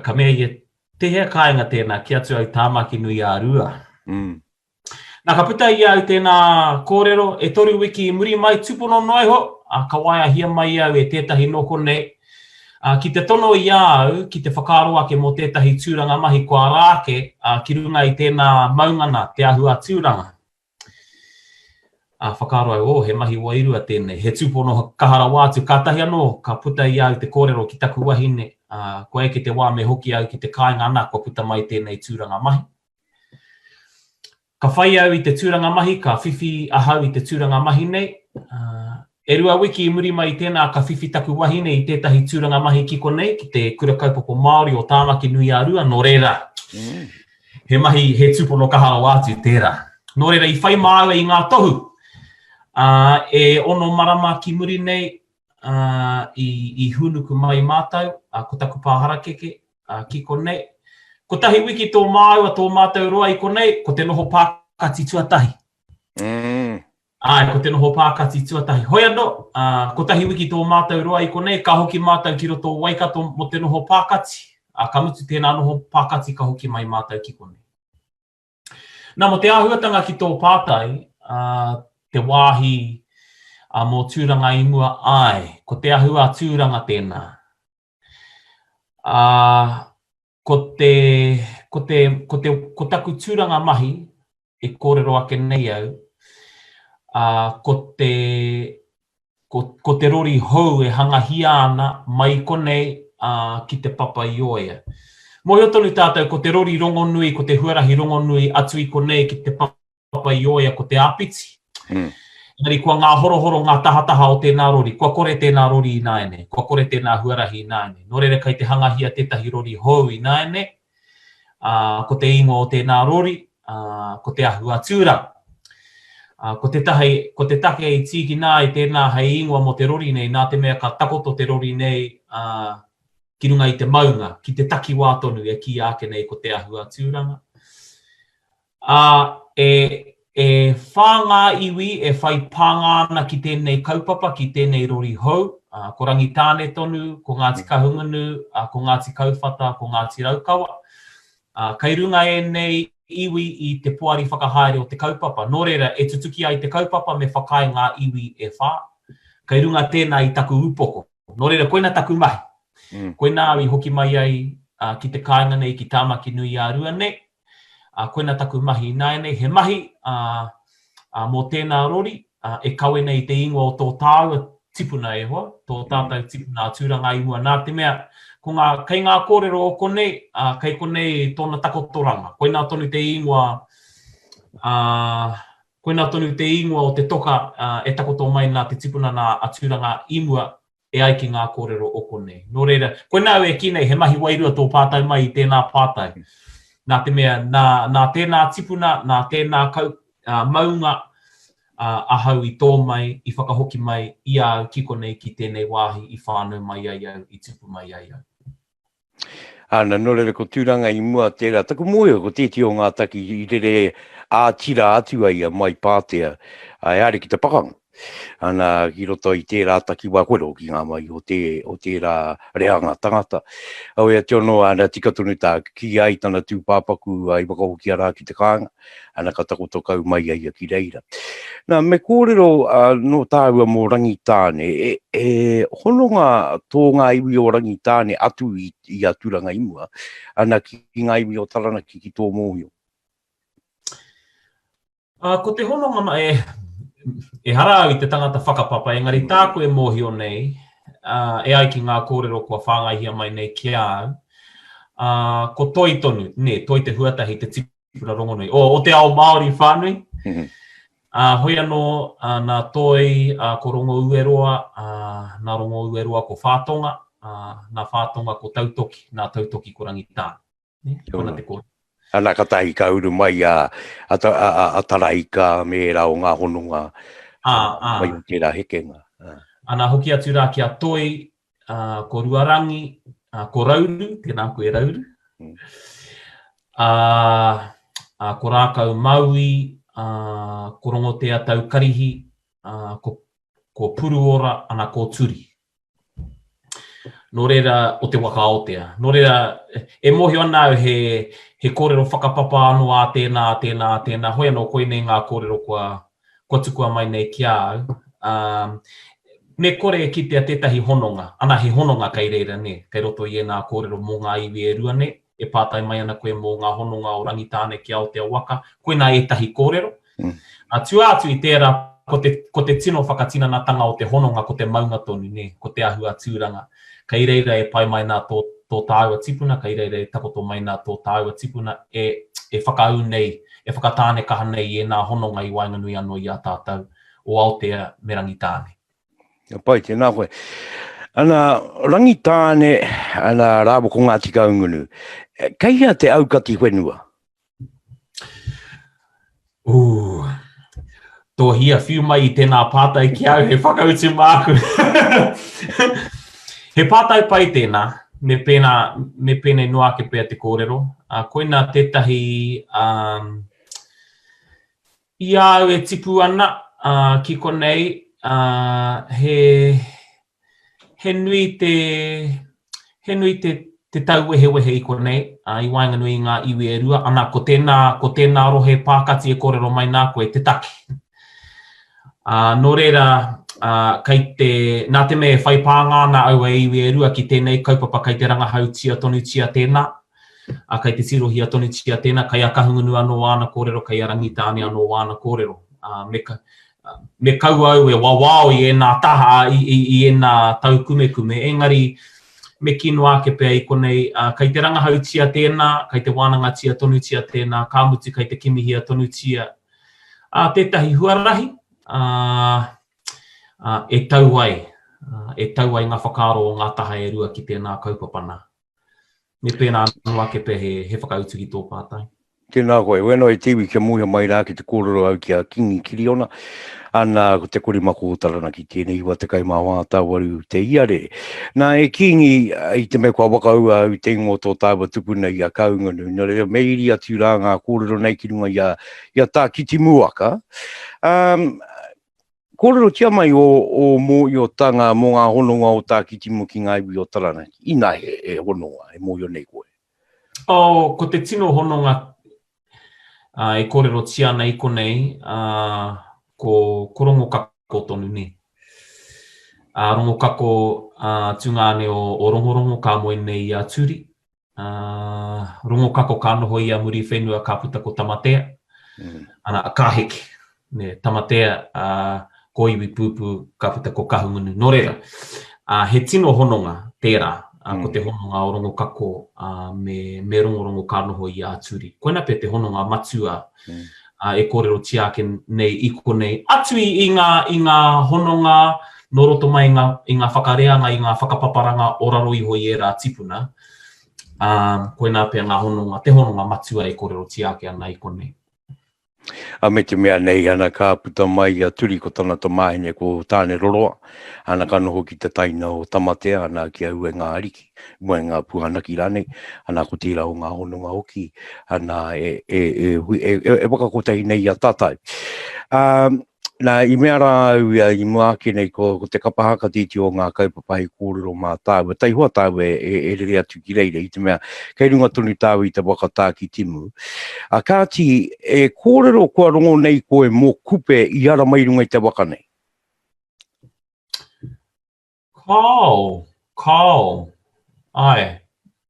Ka mea ia, Tēhea kāinga tēnā, kī atu au Tāmaki nui ā Rua. Mm. Nā, ka puta i a au tēnā kōrero, e toru wiki i muri mai, tūpono noa iho, ā, ka waeahia mai au e tētahi nō konei, ā, ki te tono i a au ki te whakaaro ake mō tētahi tūranga mahi kua ara ake, ā, ki runga i tēnā maunga nā, Te Ahu a Tūranga. Ā, whakaaro au, oh, he mahi wairua tēnei, he tūpono kaha rawa atu. Kātahi anō ka puta i a au te kōrero ki taku wahine, ā, kua eke te wā me hoki au ki te kāinga ana kua puta mai tēnei tūranga mahi. Ka whai au i te tūranga mahi, ka whiwhi ahau i te tūranga mahi nei, ā, e rua wiki i muri mai i tēnā ka whiwhi taku wahine i tētahi tūranga mahi ki konei, ki te Kura Kaupapa Māori o Tāmaki Nui-ā-Rua, nō reira, He mahi, he tūpono kaha rawa atu tērā. Nō reira, i whai māua i ngā tohu, ā, e ono marama ki muri nei, ā, i, i hūnuku mai mātou, ā, ko taku pā harakeke, ā, ki konei. Kotahi wiki tō māua, tō mātou roa i konei, ko te noho pākati tuatahi. Mm. Āe, ko te noho pākati tuatahi. Hoi anō, ā, kotahi wiki tō mātou roa i konei, ka hoki mātou ki roto o Waikato mō te noho pākati, ā, ka mutu tēnā noho pākati ka hoki mai mātou ki konei. Nā, mō te āhuatanga ki tō pātai, ā, te wāhi, ā, mō Tūranga i mua, āe, ko Te Ahu a Tūranga tēnā. Ā, ko te, ko te, ko te, ko taku tūranga mahi e kōrero ake nei au, ā, ko te, ko, ko te rori hou e hangahia ana mai konei, ā, ki Te Papa-i-ōea. Mōhio tonu tātou ko te rori rongonui, ko te huarahi rongonui atu i konei ki Te Papa-i-ōea ko te āpiti. Mm. Engari kua ngāhorohoro ngā tahataha o tēnā rori, kua kore tēnā rori ināianei, kua kore tēnā huarahi ināianei. Nō reira kei te hangahia tētahi rori hou ināianei, ā, ko te ingoa o tēnā rori, ā, ko Te Ahu a Tūranga. Ā, ko te tahe, ko te take i tīkina ai tēnā hei ingoa mō te rori nei, nā te mea ka takoto te rori nei, ā, ki runga i te maunga, ki te takiwā tonu e kīia ake nei ko Te Ahu a Tūranga. Ā, e, e whā ngā iwi e whai pānga ana ki tēnei kaupapa, ki tēnei rori hou, ā, ko Rangitāne tonu, ko Ngāti Kahungunu, ā, ko Ngāti Kauwhata, ko Ngāti Raukawa. Ā, kei runga ēnei iwi i te poari whakahaere o te kaupapa. Nō reira, e tutuki ai te kaupapa me whakaae ngā iwi e whā. Kei runga tēnā i taku upoko. Nō reira, koina taku mahi. Mm. Koina au i hoki mai ai uh, ki te kāinga nei, ki Tāmaki nui ā-Rua nei. Uh, koina taku mahi ināianei. He mahi uh, uh, mō tēnā rori. e kawe nei i te ingoa o tō tāua tipuna e hoa, tō tātou tipuna a Tūranga i mua, nā te mea, ko ngā, kei ngā kōrero o konei, ā, kei konei tōna takotoranga. Koinā tonu te ingoa, ā, koinā tonu te ingoa o te toka e takoto mai nā te tipuna nā a Tūranga i mua, e ai ki ngā kōrero o konei. Nō reira, koinā au e kī nei, he mahi wairua tō pātai mai i tēnā pātai. Nā te mea, nā, nā tēnā tipuna, nā tēnā kau, ā, maunga, ā, ahau i tō mai, i whakahoki mai i a au ki konei, ki tēnei wāhi i whānau mai ai au, i tupu mai ai au. Āna, nō reira ko Tūranga i mua tērā, taku mōhio ko tēti o ngā taki i rere ā-tira atu a ia mai Pātea, e haere ki te pakanga. Ana, ki roto i tērā takiwā, koe hoki ngā mahi o, tē, o tērā reanga tangata. Heoi atu anō, ana, tika tonu tā, kī ai tana tūpāpaku i whakahokia rā ki te kāinga. ana ka takoto kau mai a ia ki reira. Nā, me kōrero uh, nō tāua mō Rangitāne, e, e hononga tō ngā iwi o Rangitāne atu i, i a Turanga i mua, ana ki, ki ngā iwi o Taranaki ki tō mōhio? Uh, ko te hononga ma, e, ehara au i te tangata whakapapa, engari tāku e mōhio nei, uh, e ai ki ngā kōrero kua whāngaihia mai nei ki a au, uh, ko toi tonu, nē, toi te huatahi, te tipuna rongonui, o, o te ao Māori whānui. Mm -hmm. Uh, hoi anō, uh, nā Toi, uh, ko Rongo Ueroa, uh, nā Rongo Ueroa ko Whātonga, uh, nā Whātonga ko Tautoki, nā Tautoki ko Rangitāne. Kona te kōrero. Ana ka tahi ka uru mai a, a, a, a, a Taraika me ērā o ngā hononga a, a. mai o tērā hekenga. A. Ana hoki atu rā ki a Toi, a, ko Ruarangi, a, ko Rauru, tēnā koe Rauru. Mm. A, a, ko Rākau Maui, a, ko Rongotea Taukarihi, a, ko, ko Puruora, ana ko Turi. Nō reira, o te waka Aotea. Nō reira, e mōhio ana au he, he kōrero whakapapa anō ā tēnā, ā tēnā, ā tēnā, hoi anō koinei ngā kōrero kua, kua tukua mai nei ki a au. Ā, me kore e kitea tētahi hononga, ana he hononga kei reira nē, kei roto i ēnā kōrero mō ngā iwi e rua nei, e pātai mai ana koe mō ngā hononga o Rangitāne ki Aotea waka, koinā ētahi kōrero. Mm. A tua atu i tērā, ko te, ko te tino whakatinanatanga o te hononga ko te maunga tonu, nē, ko Te Ahu a Tūranga. Kei reira e pae mai nā tō, tō tāua tipuna, kei reira e takoto mai nā tō tāua tipuna e, e whakaū nei, e whakatāne kaha nei i ēnā hononga i waenganui anō i a tātou, o Aotea me Rangitāne. Ka pai, tēnā koe. Ana, Rangitāne, ana, rāua ko Ngāti Kahungunu. Kei hea te aukati whenua? Ū, tō hia whiu mai i tēnā pātai ki au, he whakautu māku. he pātai pai tēnā, me pēnā, me pēnei noa ake pea te kōrero. Uh, koinā tētahi um, I a au e tipu ana, ā, ki konei, ā, he, he nui te, he nui te, te tauwehewehe i konei, ā, i waenganui i ngā iwi e rua, ana, ko tēnā, ko tēnā rohe pākati e kōrero mai nā koe te take. Ā, nō reira, ā, kei te, nā te mea e whai pānga ana aua iwi e rua ki tēnei kaupapa kei te rangahautia tonutia tēnā, Ā, kei te tirohia tonutia tēnā, kei a Kahungunu anō āna kōrero, kei a Rangitāne anō āna kōrero. Ā, me, me kaua au e wawao i ēnā taha, i, i, i ēnā taukumekume, engari me kī noa ake pea i konei, ā, kei te rangahautia tēnā, kei te wānangatia tonutia tēnā, ka mutu kei te kimihia tonutia, ā, tētahi huarahi, ā, ā, e tau ai, ā, e tau ai ngā whakaaro o ngā taha e rua ki tēnā kaupapa nā. Me pēnā anō ake pea he, he whakautu ki tō pātai. Tēnā koe, wena e te iwi kia mōhio mai rā ki te kōrero au ki a Kingi Kiriona, ana ko te korimako o Taranaki tēnei 94 tau te iarere. Nā e Kingi, i te mea kua whakaua au te ingoa o tō tāua tupuna i a Kahungunu, nō reira me iri atu rā ngā kōrero nei ki runga i a, i a Tā Kitimuaka. Um, Kōrerotia mai ō, ō mōhiotanga mō ngā hononga o Tākitimu ki ngā iwi o Taranaki, inā he, he hononga e mōhio nei koe. Oh, ko te tino hononga uh, e kōrerotia ana i konei, uh, ko, ko Rongokako tonu, nē. Uh, Rongokako uh, tungāne o, o Rongorongo ka moe nei i a Turi. Ā, Rongokako ka noho i a Muriwhenua ka puta ko Tamatea. Mm. Ana, ka heke. Ne, Tamatea, ā, ko Iwi Pūpū, ka puta ko Kahungunu. Nō reira, ā, he tino hononga tērā, ā, ko te hononga o Rongokako, ā, me, me Rongorongo ka noho i a Turi. Koina pea te hononga matua, ā, e kōrerotia ake nei i konei. Atu i, i ngā, i ngā hononga nō roto mai i ngā, i ngā whakareanga, i ngā whakapaparanga o raro iho i ērā tipuna, ā, koinā pea ngā hononga, te hononga matua e kōrerotia ake ana i konei. A me te mea nei, ana ka puta mai a Turi ko tana tamāhine ko Tāneroroa, ana ka noho ki te taina o Tamatea, ana ki a Uenga-ariki, Uenga-puanaki rānei, ana ko tērā o ngā hononga hoki, ana e, e, e, e, e, e whakakotahi nei i a tātou. Um, Nā, i mea rā au ia i mua ake nei ko, ko te kapa haka te iti o ngā kaupapa hei kōrero mā tāua. Taihoa tāua e, e, e rere atu ki reira i te mea kei runga tonu tāua i te waka Tākitimu. A kāti, e kōrero kua rongo nei koe mō Kupe i ara mai runga i te waka nei? Kāo, kāo. Āe.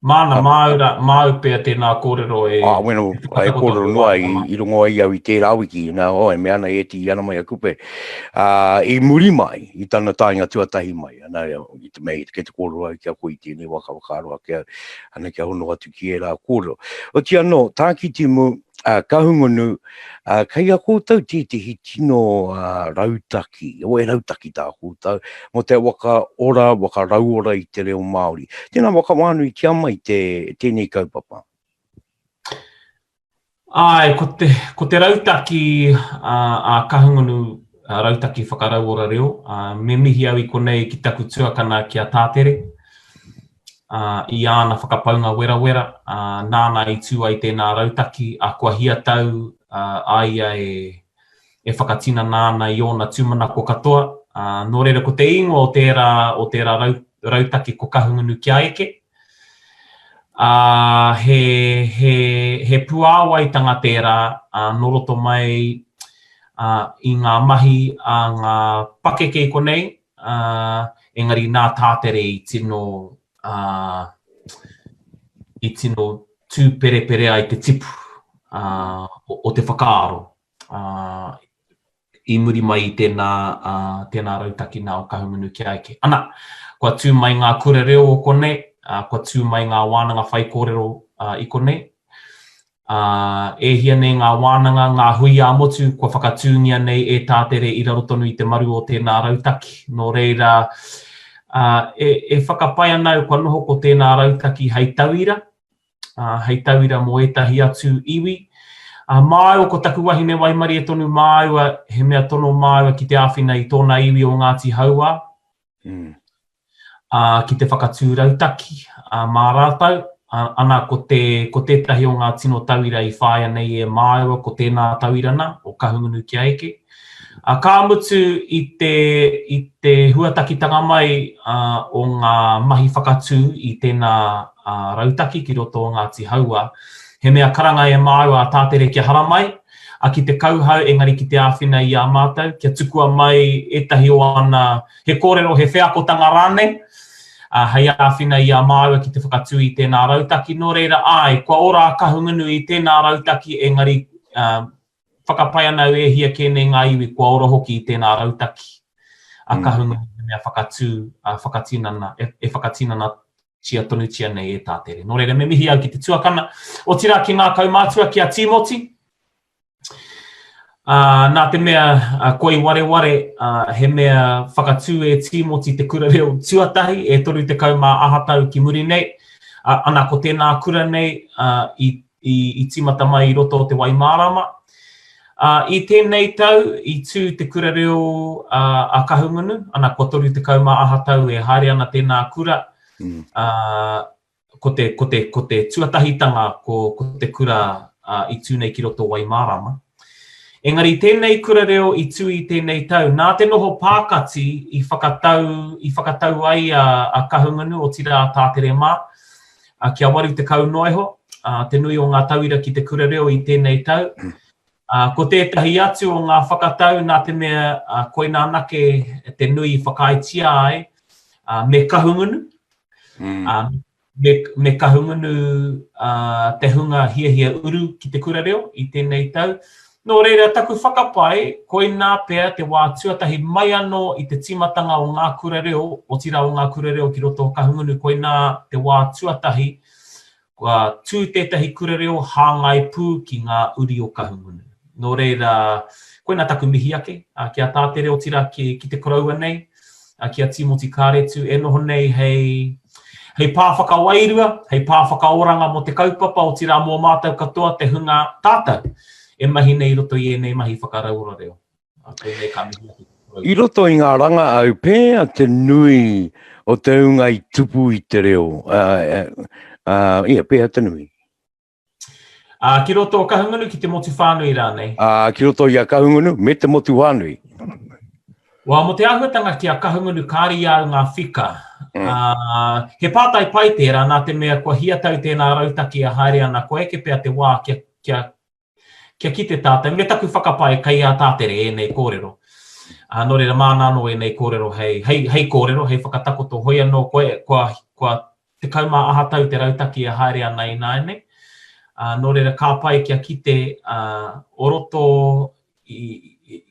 Māna, māu rā, māu pea tēnā kōrero e... Ā, wena, e kōrero noa i, i rongo ai au i tērā wiki, nā, oh, e mea ana e ti ana mai a Kupe, ā, i muri mai, i tana taenga tuatahi mai, ana, i te mea, kei te kōrero au ki a koe i tēnei wā ka whakaaro ake au, ana kia hono atu ki ērā kōrero. Oti anō, Tākitimu, ā, Kahungunu, ā, kei a koutou tētehi tino rautaki, o e rautaki tā koutou, mō te waka ora, waka rauora i te reo Māori. Tēnā whakawānuitia mai te, tēnei kaupapa. Āe, ko te, ko te rautaki a, a Kahungunu, a rautaki whakarauora reo, a, me mihi au i konei ki taku tuakana ki a Tātere, ā, i āna whakapaunga werawera, ā, nāna i tū ai tēnā rautaki, ā, kua hia tau a ia e, e whakatinana ana i ōna tūmanako katoa, ā, nō reira ko te ingoa o tērā, o tērā rau, rautaki ko Kahungunu kia eke, ā, he, he, he puāwaitanga tērā, ā, nō roto mai, ā, i ngā mahi a ngā pakeke i konei, ā, engari nā Tātere i tino, ā, i tino tūperepere ai te tipu, ā, o, o te whakaaro, ā, i muri mai i tēnā, ā, tēnā rautaki nā o Kahungunu kia eke. Ana, kua tū mai ngā kura reo o konei, ā, kua tū mai ngā wānanga whaikōrero, ā, i konei, Ā, e hia nei ngā wānanga, ngā hui ā-motu kua whakatūngia nei e Tātere i raro tonu i te maru o tēnā rautaki. Nō reira, ā, e, e whakapae ana au kua noho ko tēnā rautaki hei tauira, ā, hei tauira mō ētahi atu iwi. Ā, māua ko taku wahine waimarie tonu māua, he mea tono māua ki te āwhina i tōna iwi o Ngāti Hauā, mm. ā, ki te whakatū rautaki ā, mā rātou, ā, ana ko, te, ko tētahi o ngā tino tauira i whāia nei e māua ko tēnā tauira nā, o Kahungunu kia eke. Ā, ka mutu i te, i te huatakitanga mai ā, o ngā mahi whakatū i tēnā ā, rautaki ki roto o Ngāti Hauā, he mea karanga e māua a Tātere kia haramai, a ki te kauhau engari ki te āwhina i a mātou, kia tukua mai ētahi o ana he kōrero, he wheakotanga rānei, ā, hei āwhina i a māua ki te whakatū i tēnā rautaki. Nō reira, āe, kua ora a Kahungunu i tēnā rautaki, engari, ā, whakapae ana au e hia kē nei ngā iwi kua ora hoki i tēnā rautaki a mm. Kahungunu he mea whakatū, ā, whakatinana, e, e whakatinanatia tonutia nei e Tātere. Nō reira, me mihi au ki te tuakana, otirā ki ngā kaumātua, ki a Tīmoti, Ā, nā te mea, ā, koi wareware, ā, he mea whakatū e Tīmoti te kura reo tuatahi e 30 mā aha tau ki muri nei, ā, ana ko tēnā kura nei, ā, i, i, i tīmata mai i roto o Te Waimārama. Ā, i tēnei tau, i tū te kura reo, ā, a Kahungunu, ana kua 30 mā aha tau e haere ana tēnā kura, mm. ā, ko te, ko te, ko te tuatahitanga ko, ko te kura uh, i tū nei ki roto Waimārama. Engari tēnei kura reo i tū i tēnei tau, nā te noho pākati i whakatau, i whakatau ai a, a Kahungunu, otirā a Tātere mā, a, kia 80 noa iho, a, te nui o ngā tauira ki te kura reo i tēnei tau. A, ko tētahi atu o ngā whakatau nā te mea a, koinā anake te nui i whakaaetia ai, a, me Kahungunu, Mm. Uh, me, me Kahungunu uh, te hunga hiahia uru ki te kura reo i tēnei tau. Nō reira, taku whakapae, koinā pea te wā tuatahi mai anō i te tīmatanga o ngā kura reo, otirā o ngā kura reo ki roto o Kahungunu, koinā te wā tuatahi kua tū tētahi kura reo hāngai pū ki ngā uri o Kahungunu. Nō reira, koinā taku mihi ake ki a Tātere, otirā ki te koroua nei, ki a Tīmoti Kāretu e noho nei hei, hei pā whakawairua, hei pā whakaoranga mō te kaupapa, otirā mō mātou katoa te hunga tātou e mahi nei i roto i ēnei mahi whakarauora reo. Koinei ka mihi ake ki te koroua. I roto i ngā rangahau, pēhea te nui o te hunga i tupu i te reo? Ia, pēhea te nui? Ā, ki roto o Kahungunu, ki te motu whānui rānei? Ā, ki roto i a Kahungunu, me te motu whānui. Wā, mō te āhuatanga ki a Kahungunu, kāre i a au ngā whika. Mm. Ā, he pātai pai tērā, nā te mea kua hia tau tēnā rautaki e haere ana, kua eke pea te wā kia, kia, kia kite tātou, me taku whakapae kei a Tātere ēnei kōrero. Ā, nō reira, māna anō ēnei kōrero hei, hei, hei kōrero, hei whakatakoto, hoi anō koe, kua, kua 10 aha tau te rautaki e haere ana ināianei. Ā, nō reira ka pai kia kite, ā, o roto i, i,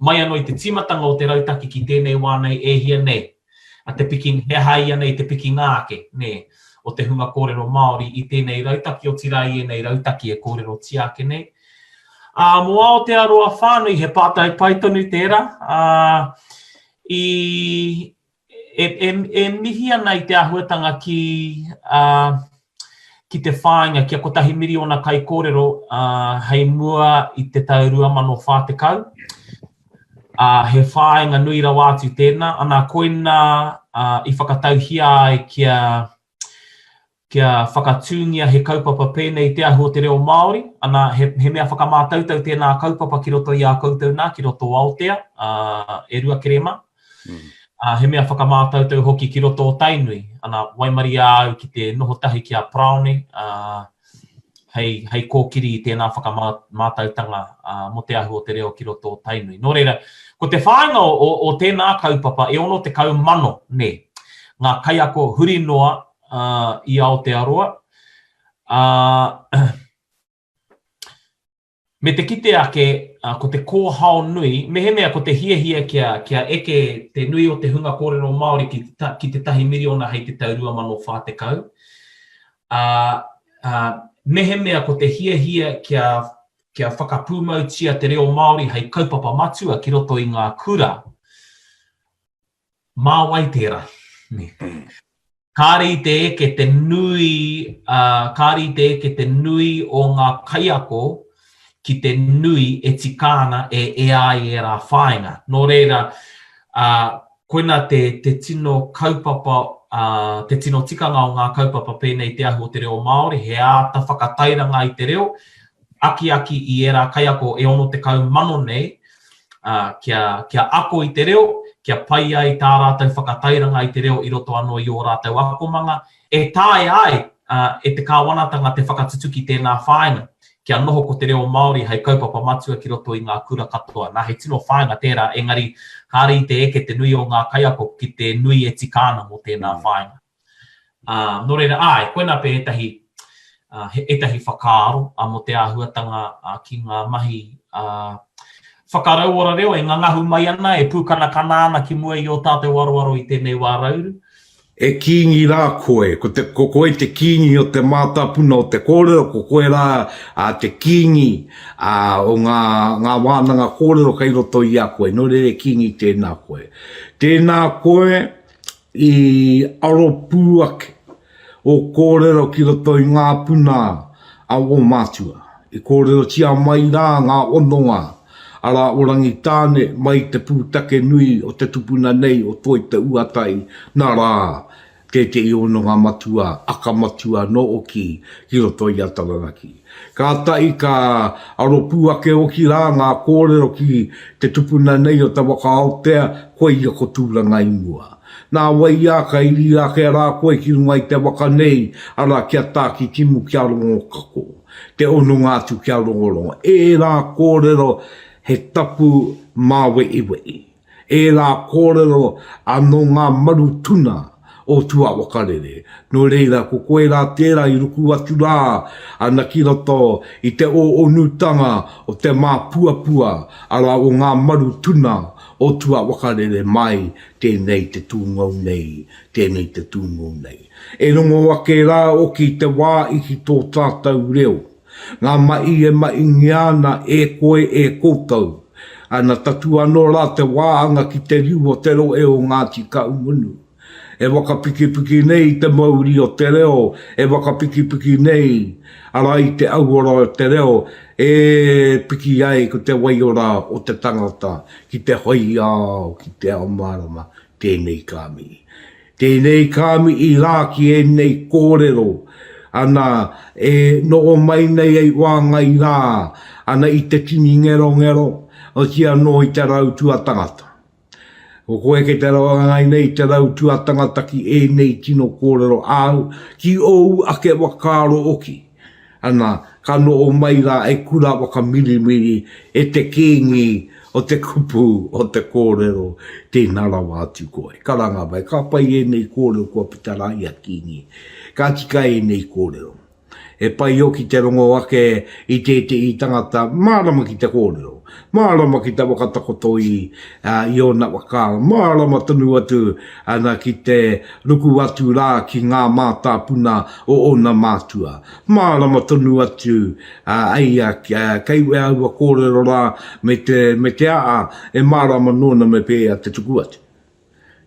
mai anō i te tīmatanga o te rautaki ki tēnei wā nei e hia nei, a te piki, he aha ia nei te pikinga ake, nē, o te hunga kōrero Māori i tēnei rautaki, otirā i ēnei rautaki e kōrerotia ake nei. Ā, mō Aotearoa whānui, he pātai pai tonu tērā, ā, i, e, e, e mihi ana i te āhuatanga ki, uh, ki te whāinga kia kotahi miriona kaikōrero uh, hei mua i te tau 2040. Uh, he whāinga nui rawa atu tēnā. Ana, koinā uh, i whakatauhia ai kia, kia whakatūngia he kaupapa pēnei i Te Ahu o te Reo Māori, ana, he, he mea whakamātautau tēnā kaupapa ki roto i a koutou nā, ki roto o Aotea, ā, e Ruakerema. Mm. Ā, he mea whakamātautau hoki ki roto o Tainui, ana, waimaria au ki te noho tahi ki a Paraone, ā, hei, hei kōkiri i tēnā whakamātautanga mō Te Ahu o te Reo ki roto o Tainui. Nō reira, ko te whāinga o, o, o tēnā kaupapa e 60,000, nē, ngā kaiako huri noa i Aotearoa, ā, me te kite ake ko te kōhao nui, mehemea ko te hiahia kia, kia eke te nui o te hunga kōrero Māori ki, ki te tahi miriona hei te tau 2040, ā, ā, mehemea ko te hiahia kia, kia whakapūmautia te reo Māori hei kaupapa matua ki roto i ngā kura, Mā wai tērā? Nē. Kāre i te eke te nui, ā, kāre i te eke te nui o ngā kaiako ki te nui e tika ana e ea ai ērā whāinga. Nō reira, ā, koina te, te tino kaupapa, ā, te tino tikanga o ngā kaupapa pēnei i Te Ahu o te Reo Māori, he āta whakatairanga i te reo, akiaki i ērā kaiako e 60,000 nei, ā, kia, kia ako i te reo, kia pai ai tā rātou whakatairanga i te reo i roto anō i ō rātou akomanga, e taea ai e te kāwanatanga te whakatutuki tēnā whāinga, kia noho ko te reo Māori hei kaupapa matua ki roto i ngā kura katoa. Nā, he tino whāinga tērā, engari kāre i te eke te nui o ngā kaiako ki te nui e tika ana mō tēnā whāinga. Ā, nō reira, āe, koinā pea ētahi, ā, he, ētahi whakaaro, ā, mō te āhuatanga, ā, ki ngā mahi, ā, whakarauora reo e ngangahu mai ana, e pūkanakana ana ki mua i ō tātou aroaro i tēnei wā rauru. E kīngi rā koe, ko te, ko koe te kīngi o te mātāpuna o te kōrero, ko koe rā, ā, te kīngi, ā, o ngā, ngā wānanga kōrero kei roto i a koe, nō reira e kīngi tēnā koe. Tēnā koe, I aro pū ake ō kōrero ki roto i ngā puna a ō mātua. I kōrerotia mai rā ngā hononga, arā o Rangitāne mai i te pūtake nui o te tupuna nei o Toi Te Uatai, nā rā tētehi hononga matua, aka matua anō hoki ki roto i a Taranaki. Kātahi ka aro pū ake hoki rā ngā kōrero ki te tupuna nei o te waka Aotea, koia ko Tūranga i mua. Nā wai ā ka iri ake rā koe ki runga i te waka nei, arā ki a Tākitimu ki a Rongokako, te hononga atu ki a Rongorongo. Ērā kōrero he tapu māwehiwehi. Ērā kōrero anō ngā maru tuna. o Tuawakarere. Nō reira, ko koe rā tērā i ruku atu rā ana ki roto i te ōonutanga o te māpuapua, arā o ngā maru tuna o Tuawakarere mai, tēnei te tūngou nei, tēnei te tūngou nei. E rongo ake rā oki te wā i ki tō tātou reo. Ngā mahi e mahingia ana e koe, e koutou. Ana tatū anō rā te wāhanga ki te riu o te rohe o Ngāti Kahungunu. E whakapikipiki nei i te mauri o te reo, e whakapikipiki nei, arā i te auora o te reo, e piki ai ko te waiora o te tangata ki te whai ao, ki te ao mārama, tēnei ka mihi. Tēnei ka mihi rā ki ēnei kōrero, ana, e noho mai nei ei wāngai rā, ana i te tini ngerongero, otiia anō i te rautua tangata. Ko koe kei te wāngai nei i te rautua tangata ki ēnei tino kōrero āu, ki ōu ake whakaaro hoki. Ana, ka noho mai rā e kura whakamirimiri e te kīngi o te kupu, o te kōrero, tēnā rawa atu koe. Karanga mai, ka pai ēnei kōrero kua puta rā i a Kīngi. Ka tika ēnei kōrero. He pai hoki te rongo ake i tētehi tangata mārama ki te kōrero, mārama ki te whakatakoto i i ōna whakaaro, mārama tonu atu ana ki te ruku atu rā ki ngā mātāpuna o ōna mātua, mārama tonu atu a ia kei aua kōrero rā me te me te aa e mārama nōna me pēhea te tuku atu.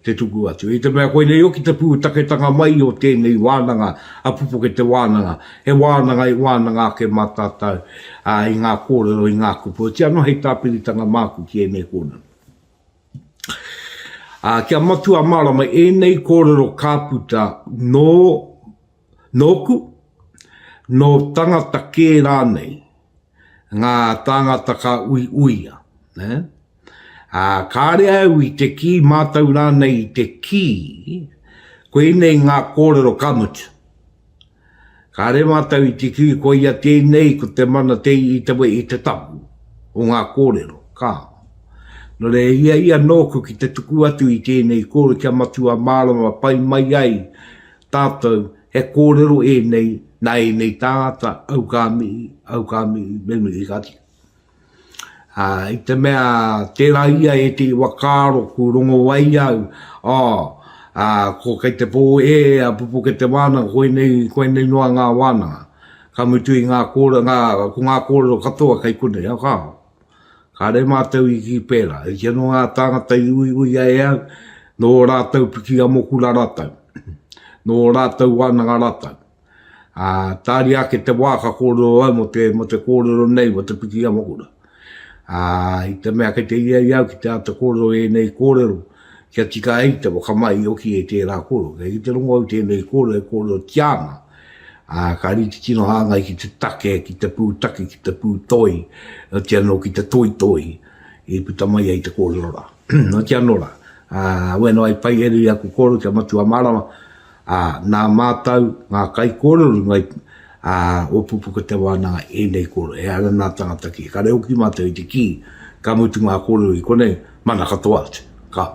Te tuku atu. I te mea koinei hoki te pūtaketanga mai o tēnei wānanga a Pupuke Te Wānanga, he wānanga i wānanga ake mā tātou i ngā kōrero, i ngā kupu. Otirā anō hei tāpiritanga māku ki ēnei kōrero. Ā, kia matua mārama ēnei kōrero ka puta nō, nōku, nō tangata kē rānei, ngā tāngata ka uiuia, nē? Ā, kāre au i te kī, mātou rānei i te kī, koinei ngā kōrero ka mutu. Kāre mātou i te kī koia tēnei ko te mana te i te wehi te tapu o ngā kōrero, kāo. Nō reira, ia ia nōku ki te tuku atu i tēnei kōrero kia matua mārama pai mai ai tātou he kōrero ēnei nā ēnei tāngata, au ka mihi, au ka mihi, me mihi ka tika. Ā, i te mea tērā ia ētehi whakaaro ku rongo ai au, ā, ā, ko kei te pō e a Pupuke te wānanga, koinei, koinei noa ngā wānanga. Ka mutu i ngā kōrero, ngā, ko ngā kōrero katoa kei konei, ā, kāo. Kāre mātou i kī pērā. I tino ngā tāngata i uiui ai au, nō rātou piki amokura rātou, nō rātou wānanga rātou. Ā, tāria ake te wā ka kōrero au mō te, mō te kōrero nei, mō te piki amokura. Ā, i te mea kei te ia i au ki te āta kōrero i ēnei kōrero, kia tika ai te whakamahi hoki e tērā kōrero. Kei te rongo au tēnei kōrero e kōrerotia ana, ā, ka rite tino hāngai ki te take, ki te pūtake, ki te pūtoi, otirā anō ki te toitoi i puta mai ai te kōrero rā. Otirā anō rā, ā, wēnā ai pai ere i aku kōrero kia matua mārama, Ā, nā mātou, ngā kaikōrero runga i, ā, o Pupuka Te Wānanga ēnei kōrero, ehara nā tangata kē. Kāre hoki mātou i te kī, ka mutu ngā kōrero i konei, mana katoa atu. Ka.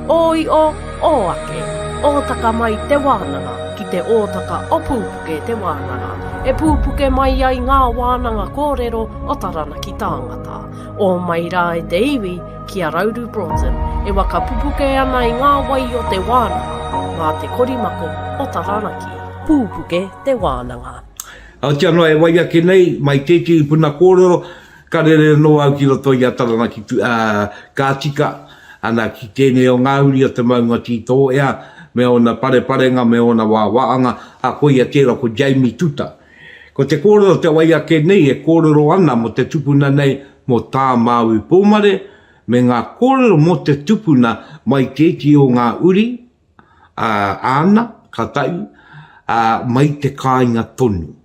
Ō io, ō ake, ōtaka mai te wānanga ki te ōtaka o Pūpuke Te Wānanga, e pūpuke mai ai ngā wānanga kōrero o Taranaki tāngata. Ō mai rā e te iwi, ki a Rauru Broughton, e waka pupuke ana i ngā wai o te wānanga, mā te korimako o Taranaki. Pūpuke te wānanga. Aotea noa e wai ake nei, mai tētehi puna kōrero, ka rere anō au ki roto i a Taranaki, ā, ka tika ana ki tēnei o ngā uri o te maunga Tītōea, me ōna pareparenga, me ōna wāwāanga, ā, koia tērā ko Jamie Tuta. Ko te kōrero te wai ake nei e kōrero ana mō te tupuna nei mō Tā Māui Pōmare me ngā kōrero mō te tupuna mai tētehi o ngā uri, ā, āna, ka taʻi, ā, mai te kāinga tonu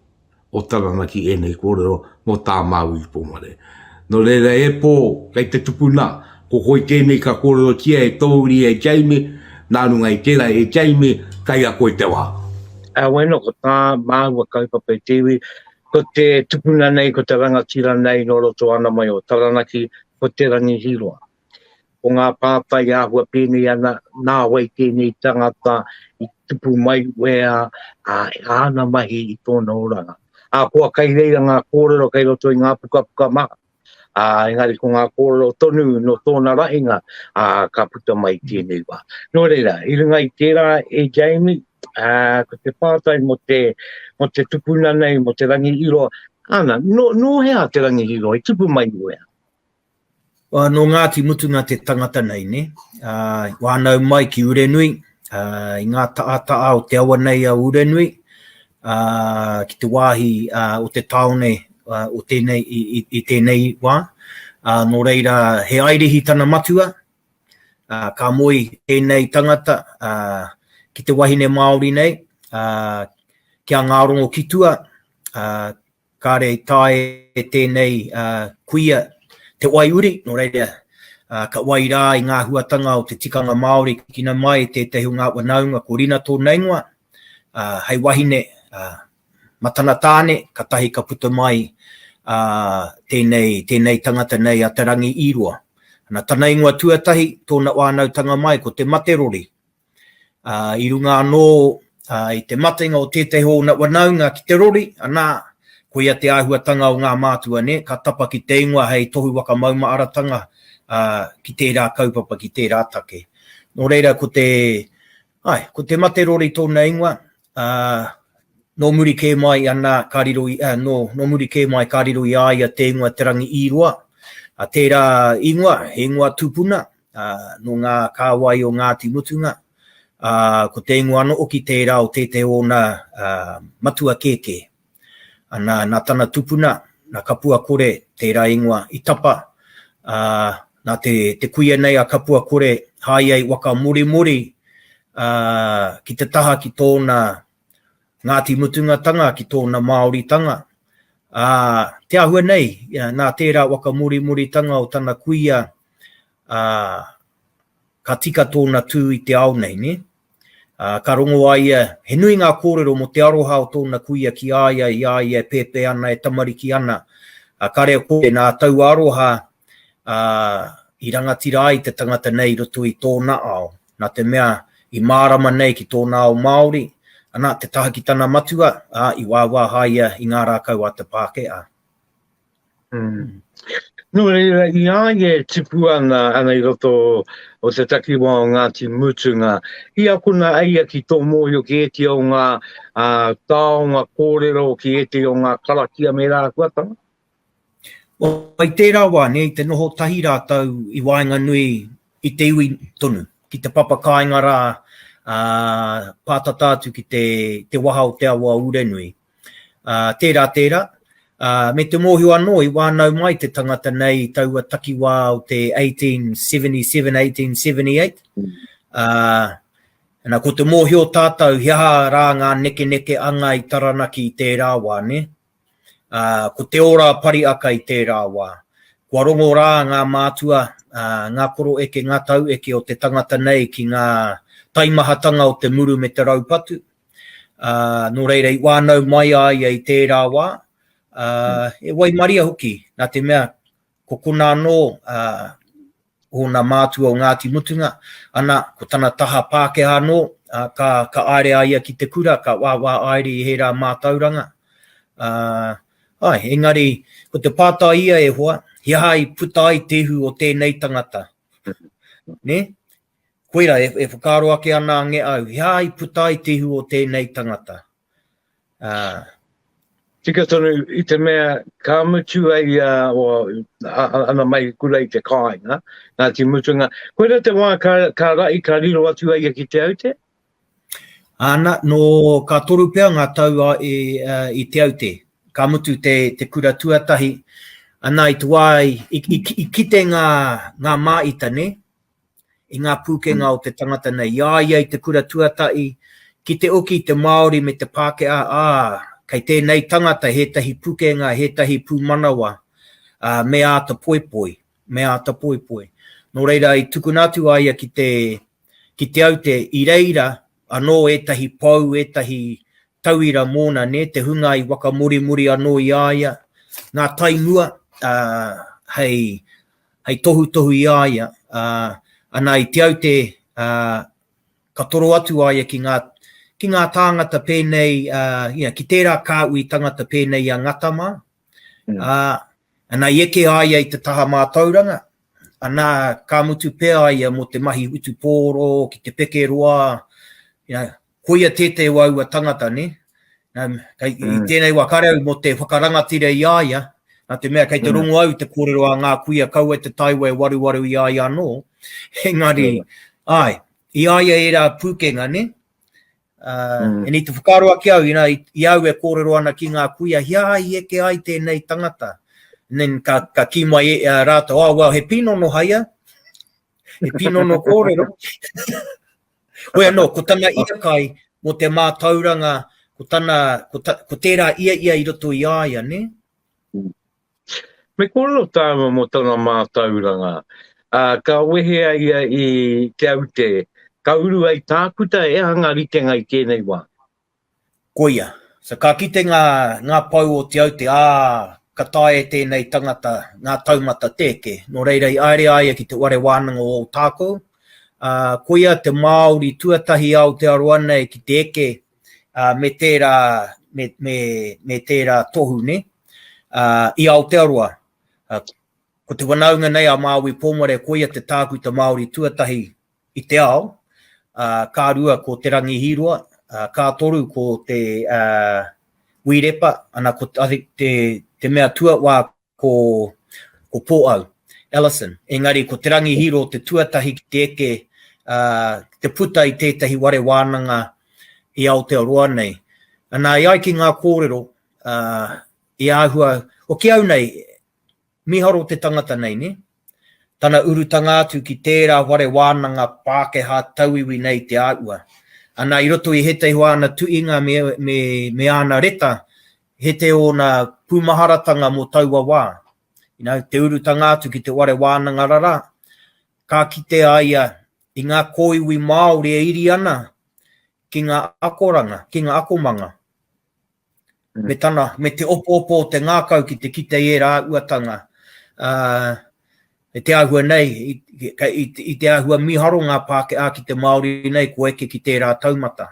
o Taranaki ēnei kōrero mō Tā Māui Pōmare. Nō reira e Pō, kei te tupuna, ko koe tēnei ka kōrerotia e tō uri e Jamie, nā runga i tērā e Jamie, kei a koe te wā. Heoi anō, ko tā māua kaupapa i te iwi, ko te tupuna nei, ko te rangatira nei nō roto ana mai o Taranaki, ko Te Rangi Hīroa. ko ngā pātai āhua pēnei ana, nā wai tēnei tangata i tupu mai wea, ā, āna mahi i tōna oranga. Ahakoa kei reira ngā kōrero kei roto i ngā pukapuka maha, ā, engari ko ngā kōrero tonu nō tōna rahinga, ā, ka puta mai i tēnei wā. Nō reira, i runga i tērā e Jamie, ā, ko te pātai mō te, mō te tupuna nei, mō Te Rangihiroa, ana, nō, nō hea Te Rangihiroa, i tupu mai i whea? Ā, nō Ngāti Mutunga te tangata nei, nē? Ā, i whānau mai ki Urenui, ā, i ngā taata'a o te awa nei a Urenui, ā, ki te wāhi ā, o te tāone ā, o tēnei, i, i, i tēnei wā. Ā, nō reira, he Airihi tana matua, ā, ka moe tēnei tangata, ā, ki te wahine Māori nei, ā, ki a Ngārongo ki tua, ā, Kāre i taea e tēnei kuia te wai uri, nō reira, ka wai rā i ngā huatanga o te tikanga Māori, kikina mai tētahi o ngā whanaunga ko Rina tōna ingoa, hei wahine ma tana tāne, katahi ka puta mai tēnei, tēnei tangata nei a Te Rangi-i-roa. Na tana ingoa tuatahi, tōna whānautanga mai ko Te Materori, Ā, i runga anō i te matenga o tētahi o ōna whanaunga ki te rori, anā, koia te āhuatanga o ngā mātua, nē, ka tapa ki te ingoa hei tohu whakamaumaharatanga ki tērā kaupapa, ki tērā take. Nō reira, ko te, āe, ko te mate rori tōna ingoa, ā, nō muri kē mai, anā, ka riro i, ā, nō, nō muri kē mai ka riro i a ia te ingoa Te Rangi-i-roa, ā, tērā ingoa, he ingoa tupuna, ā, nō ngā kāwai o Ngāti Mutunga, ā, ko te ingoa anō hoki tērā o tētehi o ōna matua kēkē. Ana, nā tana tupuna, nā Kapuakore tērā ingoa i tapa, ā, nā te, te kuia nei a Kapuakore haia i waka morimori, ā, ki te taha ki tōna Ngāti Mutungatanga, ki tōna Māoritanga, ā, te āhua nei, nā tērā waka morimoritanga o tana kuia, ā, ka tika tōna tū i te ao nei, nē? Ā, ka rongo a ia, he nui ngā kōrero mō te aroha o tōna kuia ki a ia i a ia e pēpē ana, e tamariki ana, ā, ka reo kore nā taua aroha, ā, i rangatira ai te tangata nei i roto i tōna ao, nā te mea i mārama nei ki tōna ao Māori, ana, te taha ki tana matua, ā, i wāwāha ia i ngā rākau a te Pākehā. Mm. Nō reira, i a ia e tipu ana, ana i roto o te takiwā o Ngāti Mutunga, i akona a ia ki tō mōhio ki ētehi o ngā uh, taonga kōrero, ki ētehi o ngā karakia me rā āhuatanga? I tērā wā, nē, i te noho tahi rātou i waenganui i te iwi tonu, ki te papa kāinga rā, ā, pātata atu ki te, te waha o te awa o Urenui. Ā, tērā, tērā, ā, me te mōhio anō i whānau mai te tangata nei i taua takiwā o te 1877, 1878, ā, na, ko te mōhio tātou he aha rā ngā nekenekeanga i Taranaki i tērā wā, nē? Ā, ko te ora pariaka i tērā wā. Kua rongo rā ngā mātua, ā, ngā koroeke, ngā taueke o te tangata nei ki ngā taimahatanga o te muru me te raupatu. Ā, nō reira i whānau mai a ia i tērā wā, ā, e waimaria hoki, nā te mea ko konā anō, ā, ōna mātua o Ngāti Mutunga, ana, ko tana taha Pākehā anō, ā, ka, ka aere a ia ki te kura, ka wāwā aere i hērā mātauranga. Ā, āe, engari, ko te pātai ia e hoa, he aha i puta ai te ihu o tēnei tangata? Nē? Koira, e, e whakaaro ake ana ange au, he aha i puta ai te ihu o tēnei tangata? Ā. Tika tonu i te mea ka mutu ai a, o, a, ana mai kura i te kāinga, Ngāti Mutunga. Koira te wā ka, ka ra'i, ka riro atu ai ia ki Te Aute? Āna, nō ka toru pea ngā tau a, i, i Te Aute. Ka mutu te, te kura tuatahi. Ana i te wā i, i, i, i kite ngā, ngā māita, nē? i ngā pūkenga o te tangata nei. I a ia i te kura tuatahi, ki te oki te Māori me te Pākehā, ā, kei tēnei tangata hētahi pukenga, hētahi pūmanawa, ā, me āta poipoi, me āta poipoi. Nō reira, i tukuna atu a ia ki te, ki Te Aute, i reira anō ētahi pou, ētahi tauira mōna, nē, te hunga i whakamorimori anō i a ia, ngā taimua, ā, hei, hei tohutohu i a ia, ā, Ā, ana i Te Aute, ā, ka toro atu a ia ki ngā, ki ngā tāngata pēnei, ā, you know, ki tērā kāhui tangata pēnei i a Ngata mā. Ā, ana i eke a ia i te taha mātauranga, ana ka mutu pea a ia mō te mahi whutupōro, ki te peke roa, you know, koia tētehi o aua tangata, nē? Nā, kei, mm. I tēnei wā, kare au mō te whakarangatira i a ia, nā te mea kei te mm. rongo au te kōrero a ngā kuia kaua te taiwa e waruwaru i a ia anō. Engari, mm. ai, i a ia ērā pūkenga, nē? Uh, mm. And i te whakaaro ake au, you know, i, i au e kōrero ana ki ngā kuia, hia i eke ai tēnei tangata. And then ka, ka kī mai e, uh, rātou, oh, well, he pīnono haia, he pīnono kōrero. Hoi anō, ko tana hiakai mō te mātauranga, ko tana, ko, ta, ko tērā ia ia i roto i a ia, nē? Me kōrero tāua mō tana mātauranga. Ā, ka wehe a ia i Te Aute, ka uru ai tākuta, e aha ngā ritenga i tēnei wā? Koia. So ka kite ngā, ngā pou o Te Aute, ā, ka taea e tēnei tangata ngā taumata te eke. Nō reira i haere a ia ki te whare wānanga o Ōtākou, ā, koia te Māori tuatahi i Aotearoa nei ki te eke, ā, me tērā, me, me, me tērā tohu, nē, ā, i Aotearoa. Ā, ko te whanaunga nei a Māui Pōmare, koia te tākuta Māori tuatahi i te ao, ā, ka rua ko Te Rangi Hīroa, ā, ka toru ko te ā, Wīrepa, ana ko I think, te, te mea tuawā ko, ko Pōau, Ellison. Engari ko Te Rangi Hīroa te tuatahi ki te eke, ā, te puta i tētahi whare wānanga i Aotearoa nei. Ana, e ai ki ngā kōrero, ā, i āhua, o ki au nei, Miharo te tangata nei, nē? Tana urutanga atu ki tērā whare wānanga Pākehā tauiwi nei te āhua. Ana, i roto i hētehi o āna tuhinga me, me, me āna reta, hete ōna pūmaharatanga mō taua wā. You know, te urutanga atu ki te whare wānanga rarā, ka kite a ia i ngā kōiwi Māori e iri ana ki ngā akoranga, ki ngā akomanga. Me tana, me te opoopo o te ngākau ki te kite i ērā āhuatanga. Ā, me te āhua nei, i, i, i te āhua mīharo ngā Pākehā ki te Māori nei kua eke ki tērā taumata.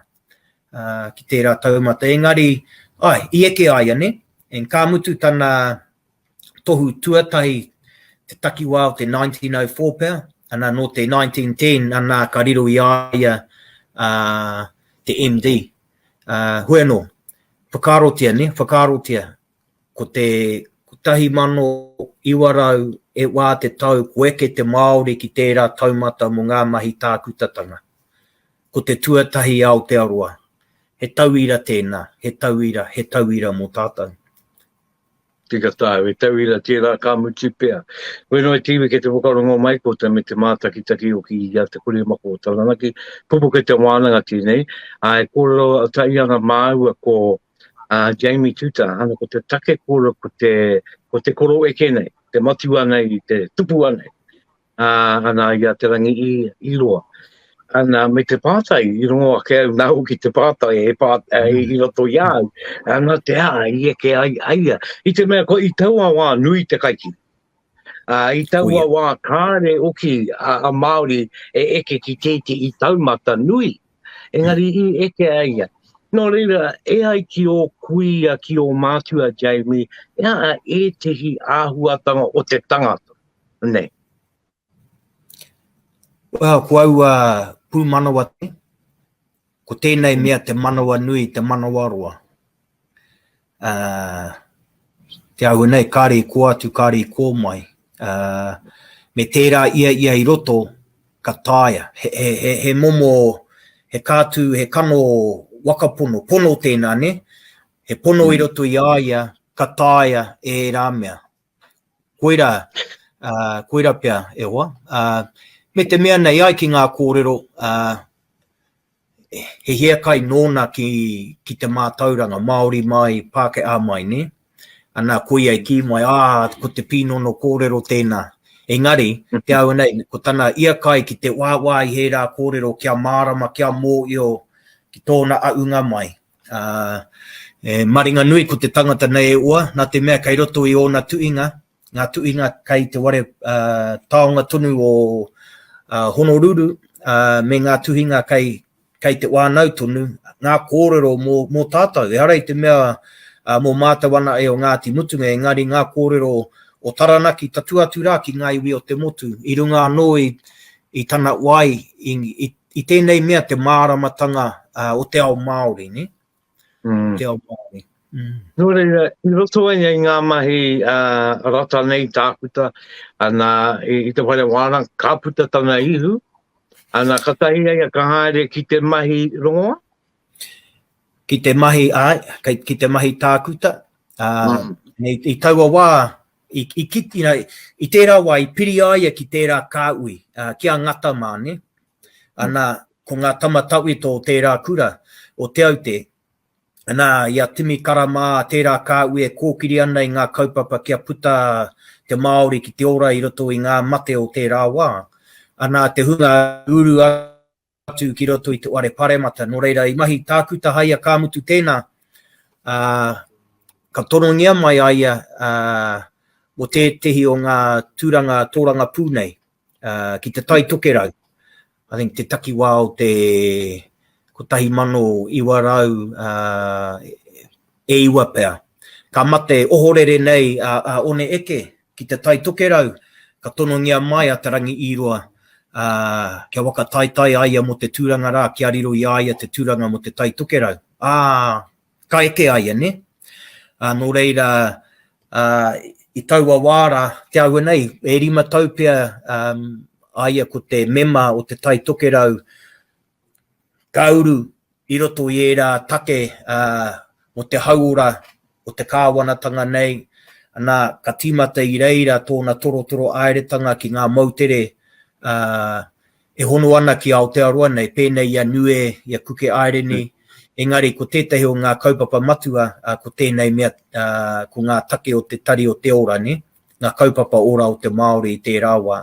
Ā, ki tērā taumata. Engari, ai, i eke a ia, nē? And ka mutu tana tohu tuatahi te takiwā o te 1904 pea, ana nō te 1910, ana ka riro i a ia ā, te MD. Ā, hoi anō, whakaarotia, nē, whakaarotia, ko te 1900 e wā te tau kua eke te Māori ki tērā taumata mō ngā mahi tākutatanga. Ko te tuatahi i Aotearoa. He tauira tēnā, he tauira, he tauira mō tātou. Tika tāu, he tauira tērā ka mutu pea. Koe noa te iwi kei te whakarongo mai koutou me te mātakitaki hoki i a Te Korimako o Taranaki, pupuke te wānanga tēnei, ā, e kōrero tahi ana māua ko a Jamie Tuta, ana ko te take kōrero ko te, ko te koroeke nei, te matua nei, te tupua nei. ā, ana i a Te Rangi i, i roa. Ana, me te pātai, i rongo ake au nāu ki te pātai e pātai mm. i roto i a au, ana te a i eke ai a ia. I te mea ko i taua wā nui te kaiki. Ā, i taua wā kāre oki a, a Māori e eke ki tētehi taumata nui. Engari i eke a ia. Nō reira, e ai ki ō kuia, ki ō mātua, Jamie, e a ētehi āhuatanga o te tangata nei? Well, ko aua pūmanawa te, ko tēnei mea te manawa nui, te manawa roa. Uh, te āhua nei, kāre i kō atu, kāre i kō mai. Uh, me tērā ia ia i roto, ka taea. He, he, he, he momo, he kātū, he kano waka pono, pono tēnā, ne? He pono i mm. roto i a ia, ka taea e ērā mea. Koirā, uh, koirā pea e hoa. Uh, me te mea nei ai ki ngā kōrero, uh, he hiakai nōna ki, ki te mātauranga, Māori mai, Pākehā mai, nē? Ana, koia i kī mai, ā, ko te pīnono kōrero tēnā. Engari, te āhua nei, ko tana hiakai ki te wāwā i hērā kōrero kia mārama, kia mōhio ki tōna aunga mai. Ā, e maringanui ko te tangata nei e ua, nā te mea kei roto i ōna tuhinga, ngā tuhinga kei te whare taonga tonu o. Honoruru me ngā tuhinga kei, kei te whānau tonu, ngā kōrero mō, mō tātou. Ehara i te mea mō mātou ana e o Ngāti Mutunga, engari ngā kōrero o Taranaki tatū atu rā ki ngā iwi o te motu, i runga anō i, i tana wai, i, i, i tēnei mea te māramatanga o te ao Māori, ne? Mm. Te ao Māori. Mm. Nō reira, i roto ai i ngā mahi uh, rata nei tākuta, ana, i, i te whare wānanga, ka puta tana ihu, ana, katahi ai ka haere ki te mahi rongoa? Ki te mahi, ai, ki, ki te mahi tākuta. Uh, mm. i, i taua wā, i, i, ki, you know, i tērā wā, i piri a ia ki tērā kāui, uh, ki a Ngata mā, ne? Ana, ko ngā tama tawhito o tērā kura, o Te Aute, ana, i a Timi Kara mā, tērā kāhui e kōkiri ana i ngā kaupapa kia puta te Māori ki te ora i roto i ngā mate o tērā wā. Ana, te hunga uru atu ki roto i te whare paremata. Nō reira, i mahi tākuta hai a ka mutu tēnā, ā, ka torongia mai a ia, ā, mō tētehi o ngā tūranga tōrangapū nei. uh, ki te Tai Tokerau. I think te takiwā o te 1900 uh, e iwa pea. Ka mate ohorere nei a, a One Eke ki te Tai Tokerau, ka tonongia mai a Te Rangi Īroa uh, kia waka taitai a ia mō te tūranga rā, kia riro i a ia te tūranga mō te Tai Tokerau. Ā, ka eke a ia, ne? Ā, nō reira, ā, i taua wā rā, te āhua nei, e rima tau pea um, a ia ko te mema o te Tai Tokerau ka uru i roto i ērā take uh, mō te hauora o te kāwanatanga nei, ana, ka tīmata i reira tōna torotoro āeretanga ki ngā moutere uh, e hono ana ki Aotearoa nei, pēnei i a Niue, i a Kuke Aireni, engari ko tētahi o ngā kaupapa matua, ko tēnei mea, ko ngā take o te Tari o te Ora, nē? Ngā kaupapa ora o te Māori i tērā wā.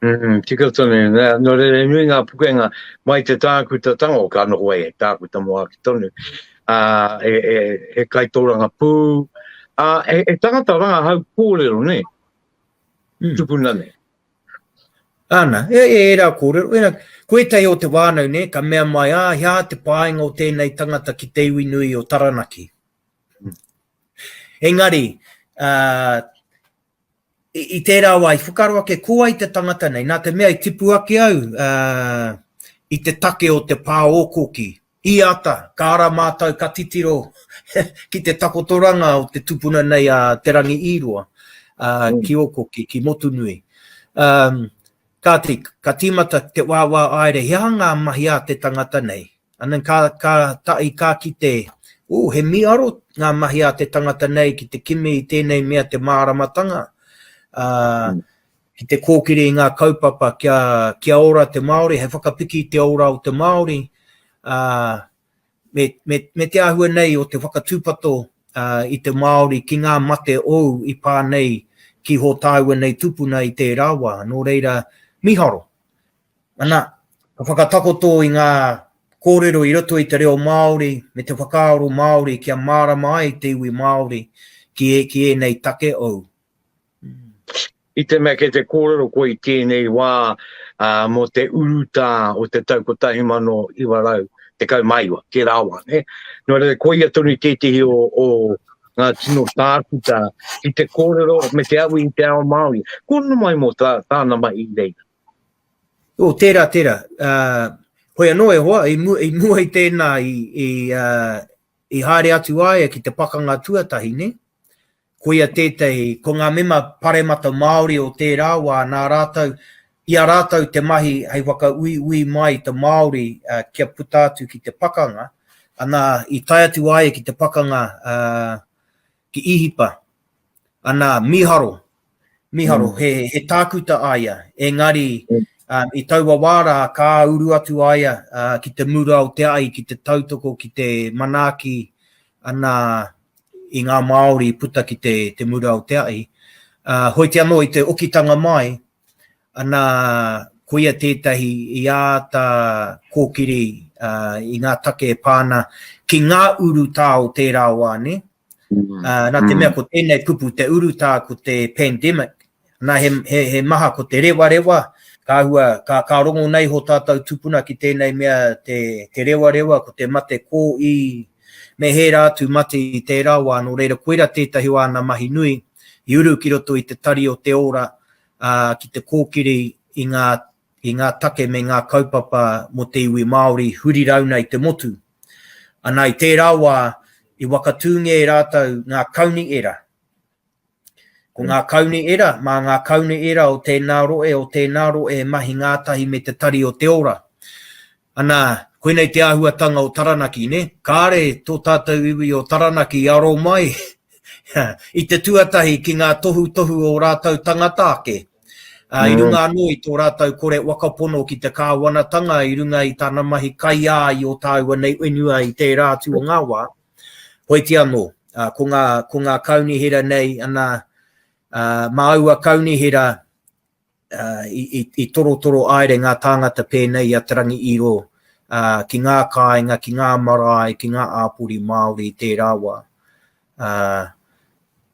Mm, tika tonu, nō reira he nui ngā pukenga mai te tākutatanga, o ka noho ai he tākuta mō ake tonu, ā, he, he, he kaitōrangapū, ā, he, he tangata rangahau kōrero, nē? Mm. Tupuna nei. Ana, e, e ērā kōrero, ērā, ko ētahi o te whānau, nē, ka mea mai, ā, he aha te pāinga o tēnei tangata ki te iwi nui o Taranaki? Engari, ā, i, i tērā wā, i whakaaro ake ko wai te tangata nei, nā te mea i tipu ake au, ā, i te take o te pā ōkoki, I ata, ka ara mātou ka titiro ki te takotoranga o te tupuna nei a Te Rangi-i-roa, ā, ki Ōkoki, ki Motunui. Um, kāti, ka tīmata te wāwā aere, he aha ngā mahi a te tangata nei? And then ka, ka tahi ka kite, ooh, he mīharo ngā mahi a te tangata nei ki te kimi i tēnei mea te māramatanga, ā, ki te kōkiri i ngā kaupapa kia, kia ora te Māori, hei whakapiki i te ora o te Māori, ā, me, me, me te āhua nei o te whakatūpato ā, i te Māori ki ngā mate ou i pā nei ki hō tāua nei tupuna i tērā wā. Nō reira, mīharo. Ana, ka whakatakoto i ngā kōrero i roto i te reo Māori me te whakaaro Māori kia mārama ai te iwi Māori ki, ki ēnei take ou. I te mea kei te kōrero koe i tēnei wā mō te urutā o te tau 1919, tērā wā, nē? Nō reira, koia tonu tētehi o, o ngā tino tākuta ki te kōrero me te awi i te ao Māori. Kōrero mai mō tā, tāna mahi i reira. O, tērā, tērā. Uh, hoi anō e hoa, i mua, i mua i tēnā, i, i, uh, i haere atu a ia ki te pakanga tuatahi, nē? Koia tētahi, ko ngā mema paremata Māori o tērā wā nā rātou, i a rātou te mahi hei whakauiui mai i te Māori kia puta atu ki te pakanga, ana, i tae atu a ia ki te pakanga ki Īhipa, ana, mīharo, mīharo, he, he tākuta a ia, engari i taua wā rā ka uru atu a ia ki te mura o te ahi, ki te tautoko, ki te manaaki, ana, i ngā Māori i puta ki te, te mura o te ahi. Uh, hoi te anō i te okitanga mai, ana, koia tētahi i āta kōkiri uh, i ngā take e pā ana ki ngā urutā o tērā wā, ne? Mm. Uh, nā te mea mm. ko tēnei kupu te urutā ko te pandemic, nā he, he, he maha ko te rewarewa, Ka āhua, ka, ka rongo nei ho tātou tupuna ki tēnei mea te, te rewarewa, ko te mate kōī, me hērā atu mate i tērā wā, nō reira koira tētahi o āna mahi nui, i uru ki roto i te tari o te ora, ā, ki te kōkiri i ngā, i ngā take me ngā kaupapa mō te iwi Māori huri rauna i te motu. Ana i tērā wā, i wakatūngia e rātou ngā kauniera, Ko ngā kaunihera, mā ngā kaunihera o tēnā rohe, o tēnā rohe e mahi ngātahi me te Tari o te Ora. Ana, koinei te āhuatanga o Taranaki, nē? Kāre tō tātou iwi o Taranaki i aro mai i te tuatahi ki ngā tohutohu o rātou tangata ake. Ā, i runga anō i tō rātou kore whakapono ki te kāwanatanga i runga i tana mahi kaiā i ō tāua nei whenua i tērā atu o ngā wā. Hoiti anō, ko ngā, ko ngā kaunihera nei, ana, mā aua kaunihera i, i, i torotoro aere ngā tāngata pēnei i a Te Rangi Iro ki ngā kāinga, ki ngā marae, ki ngā āpori Māori i tērā wā.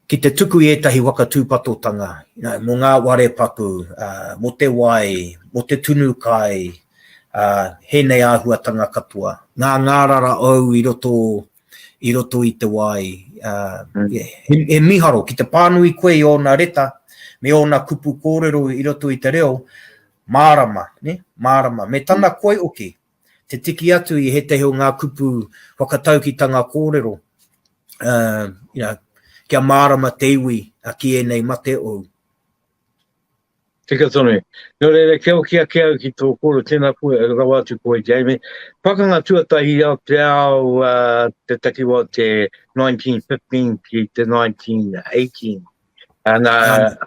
Ki te tuku i ētahi waka tūpatotanga, you know, mō ngā ware paku, uh, mō te wai, mō te tunu kai, uh, hēnei āhuatanga katoa. Ngā ngārara ou i roto, i roto i te wai. Uh, mm. he, he miharo, ki te pānui koe i ōna reta, me ōna kupu kōrero i roto i te reo, mārama, ne? Mārama. Me tana koi oki, te tiki atu i hētehi o ngā kupu whakataukitanga kōrero, uh, you know, kia mārama te iwi ki ēnei mate ou. Tika tonu. Nō reira, kia hoki ake au ki tō kōrero, tēnā koe, rawa atu koe, Jamie. Pakanga tuatahi o te ao, uh, te takiwa o te 1915 ki te 1918. Ana,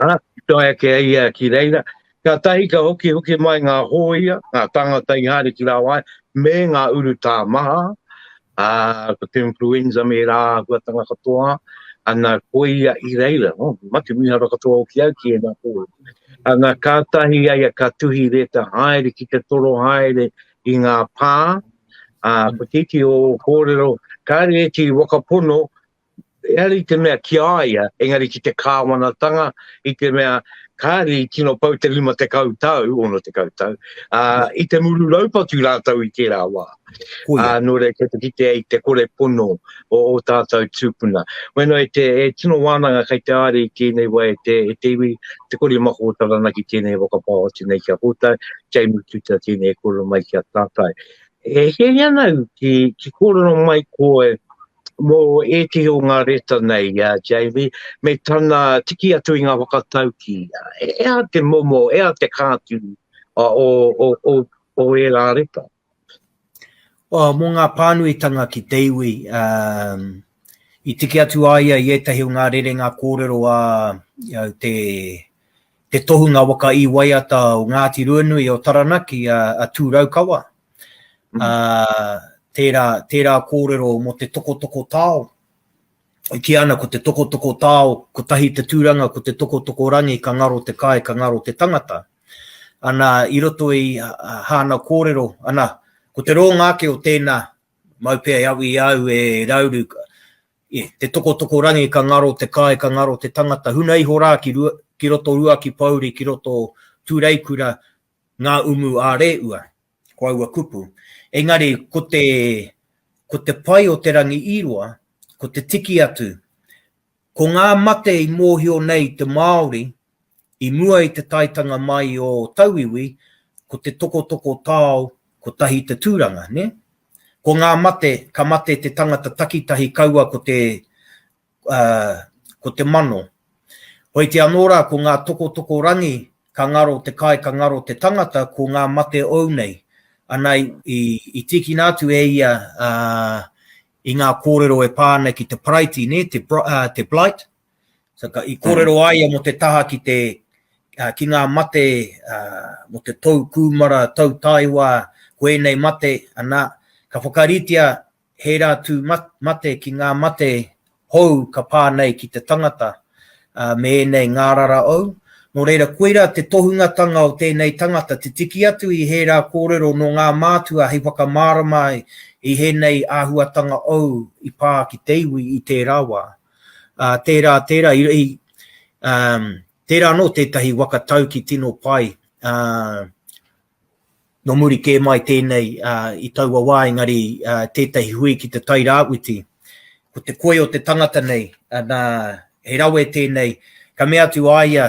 ha, tae ake a ia ki reira. Kātahi ka hoki hoki mai ngā hōia, ngā tāngata i haere ki rāwāhi, me ngā urutā maha, ā, ko te influenza me ērā āhuatanga katoa, ana, ko ia i reira, oh, mate mīharo katoa hoki au ki ēnā kōrero. Ana, kātahi a ia ka tuhi reta haere ki te toro haere i ngā pā, ā, ko te iti o kōrero, kāre ētehi whakapono ehara i te mea ki a ia, engari ki te kāwanatanga, i te mea kāre i tino pau te 50 tau, 60 tau, ā, i te muru raupatu rātou i tērā wā. Ā, nō reira, kei te kitea i te kore pono o ō tātou tūpuna. Wena e te e tino wānanga kei te āre i tēnei wā e te, e te iwi, te kori mako o Taranaki tēnei whakapāho atu nei ki a koutou, Jamie Tuta tēnei e kōrero mai ki a tātou. E hiahia ana au ki, ki kōrero mai koe mō ētehi o ngā reta nei, a Jamie, me tana tiki atu i ngā whakataukī. E aha te momo, e aha te kātū o, o, o, o ērā reta? Well, mō ngā pānuitanga ki te iwi, um, i tiki atu a ia i ētahi o ngā rerenga kōrero a you know, te, te tohunga waka i waiata o Ngāti Ruanui o Taranaki, a, a Tūraukawa. Mm. Uh, tērā, tērā kōrero mō te tokotoko tao. E kī ana ko te tokotoko tao, kotahi te tūranga, ko te tokotoko rangi, ka ngaro te kai, ka ngaro te tangata. Ana, i roto i hāna kōrero, ana, ko te rōnga ake o tēnā, mau pea e awi i a au e Rauru, e, te tokotoko rangi ka ngaro te kai, ka ngaro te tangata, huna iho rā ki, rua, ki roto Ruaki Pouri, ki roto Tūreikura, ngā umu ā-rēua, ko aua kupu. Engari, ko te, ko te pai o Te Rangiīroa, ko te tiki atu, ko ngā mate i mōhio nei te Māori i mua i te taetanga mai o tauiwi, ko te tokotoko tao kotahi te tūranga, nē? Ko ngā mate, ka mate te tangata takitahi kaua ko te, ā, ko te mano. Hoiti anō rā ko ngā tokotoko rangi ka ngaro te kai, ka ngaro te tangata, ko ngā mate ou nei. Ana i, i, i tīkina atu e ia ā, i ngā kōrero e pā ana ki te paraiti, nē, te, uh, te blight. So, ka, i kōrero a ia mō te taha ki te, uh, ki ngā mate, uh, mō te tou kūmara, tou taewa, ko ēnei mate, ana, ka whakaritea hērā tū mate ki ngā mate hou ka pā nei ki te tangata me ēnei ngārara ou. Nō reira, koirā te tohungatanga o tēnei tangata, te tiki atu i hērā kōrero nō ngā mātua hei whakamārama i hēnei āhuatanga ou i pā ki te iwi i tērā wā. Ā, tērā, tērā, i, um, tērā anō tētahi waka tauki tino pai, ā, Nō muri kē mai tēnei i taua wā engari tētahi hui ki te Tai Rāwhiti. Ko te koi o te tangata nei, nā, he rawe tēnei, ka mea atu a ia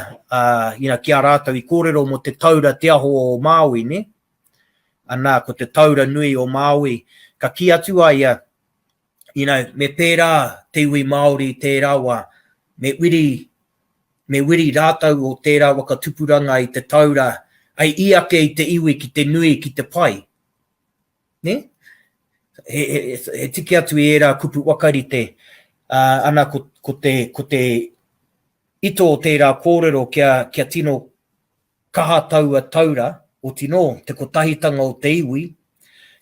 you know, ki a rātou i kōrero mō te taura te aho o Māui, nē? Anā, ko te taura nui o Māui, ka kī atu a ia, you know, me pērā te iwi Māori i tērā wā, me wiri, me wiri rātou o tērā waka tupuranga i te taura, hei i ake i te iwi ki te nui, ki te pai. Nē? He, he, he tiki atu i ērā kupu wakarite, uh, ana ko, ko, te, ko te ito o tērā kōrero kia, kia tino Kaha taua taura, otinō, te kotahitanga o te iwi,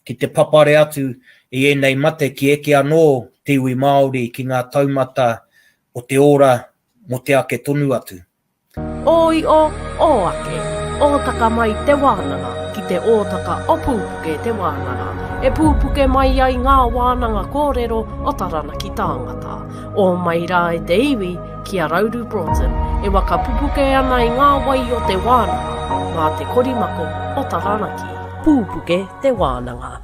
ki te papare atu i ēnei mate ki eke anō te iwi Māori ki ngā taumata o te ora mō te ake tonu atu. Ō io, ō ake, ōtaka mai te wānanga ki te ōtaka o Pūpuke te wānanga, e pūpuke mai ai ngā wānanga kōrero o Taranaki tāngata. Ō mai rā e te iwi, ki a Rauru Broughton e waka pupuke ana i ngā wai o te wānanga mā te korimako o Taranaki. Pūpuke te wānanga.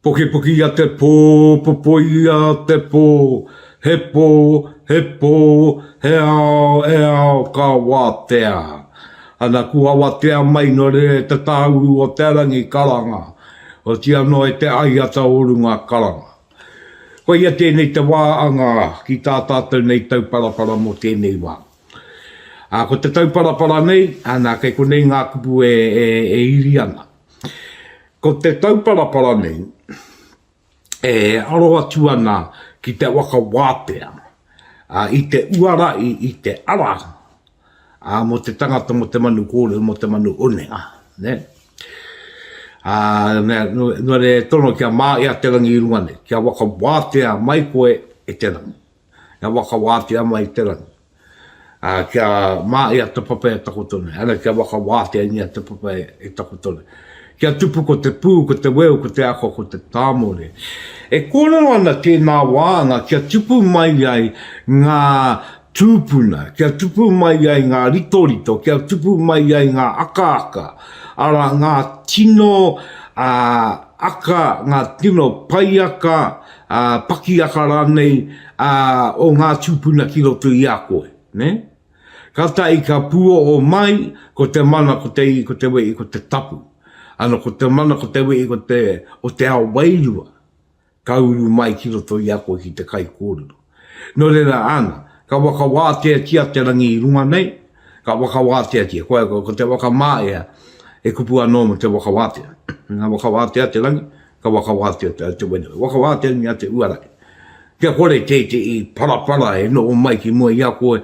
Pokipoki a te pō, popoia te pō, he pō, he pō, he ao, e ao ka wātea. Ana kua watea mai no rere te tāuru o te rangi karanga, otiia noa i te aiata o runga karanga. Koia tēnei te wā anga ki tā tātou nei tauparapara mō tēnei wā. Ā, ko te tauparapara nei, ana, kei konei ngā kupu e, e, e iri ana. Ko te tauparapara nei, e aro atu ana ki te waka wātea, ā, i te uara, i, i te ara, ā, mō te tangata, mō te manu kōrero, mō te manu onenga, nē? Ā, nē, nō reira e tono kia māia te rangi i runga nei, kia whakawātea mai koe e te rangi, kia whakawātea mai te rangi. Ā, kia māia te papa e takoto nei, ana kia whakawāteangia te papa e, e takoto nei. Kia tupu ko te pū, ko te weu, ko te ako, ko te tāmore. E kōrero ana tēnā wāanga kia tupu mai ai ngā tūpuna, kia tupu mai ai ngā ritorito, kia tupu mai ai ngā akaaka, arā, ngā tino aka, ngā tino paiaka, pakiaka rānei o ngā tūpuna ki roto i a koe, nē? Kātahi ka pūoho mai ko te mana, ko te ihi, ko te wehi, ko te tapu. Ana, ko te mana, ko te wehi, ko te, o te ao wairua. ka uru mai ki roto i a koe ki te kaikōrero. Nō reira, āna, ka whakawāteatia te rangi i runga nei, ka whakawāteatia, koe, ko te whakamāia, he kupu anō mō te whakawātea. Ka whakawātea te rangi, ka whakawātea te, te whenua. Whakawāteangia te uarangi. Kia kore tētehi parapara e noho mai ki mua i a koe,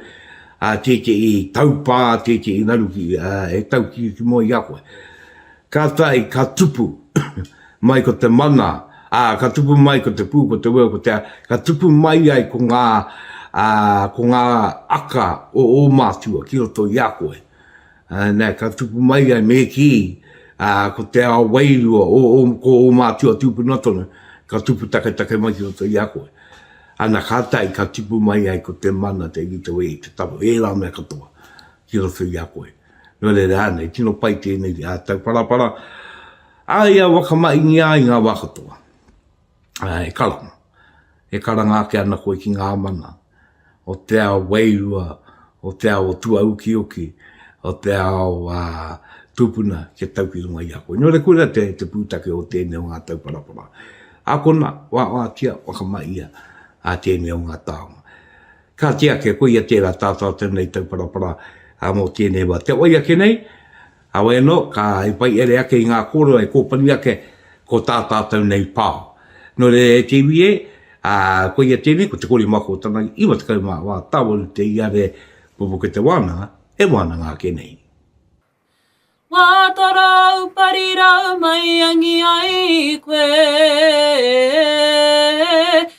ā, tētehi taupā, tētehi ngaru ki, ā, e tau ki, ki mua i a koe. Kātahi ka tupu mai ko te mana, ā, ka tupu mai ko te pū, ko te weo, ko te, ka tupu mai ai ko ngā, ā, ko ngā aka o ō mātua ki roto i a koe. Ā, nē, ka tupu mai ai me kī, ā, ko te ao wairua o ō, ko ō mātua tūpuna tonu, ka tupu taketake mai ki roto i a koe. Ana, kātahi ka tupu mai ai ko te mana, te iwi, te wehi, te tapu, ērā mea katoa ki roto i a koe. Nō reira, āna, i tino pai tēnei tauparapara, ā, ia whakamahingia ai ngā wā katoa. Ā, e karanga. E karanga ake ana koe ki ngā mana o te ao wairua, o te ao o tuaukioki, o te ao ā, tūpuna kia tau ki runga i a koe. Nō reira, koirā te, te pūtake o tēnei o ngā tauparapara. Ākona, wāwātia, whakamahia ā tēnei o ngā taonga. Kāti ake, koia tērā tā tātou nei tauparapara mō tēnei wā. Te wai ake nei, heoi anō, ka i whai ere ake i ngā kōrero e kōpani ake ko tā tātou nei pao. Nō reira e te iwi e, ā, koia tēnei, ko Te Korimako o Taranaki, 94 tāwaru te iare pupuke te wānanga, e wānanga ake nei. Ngā tarau parirau mai angi ai koe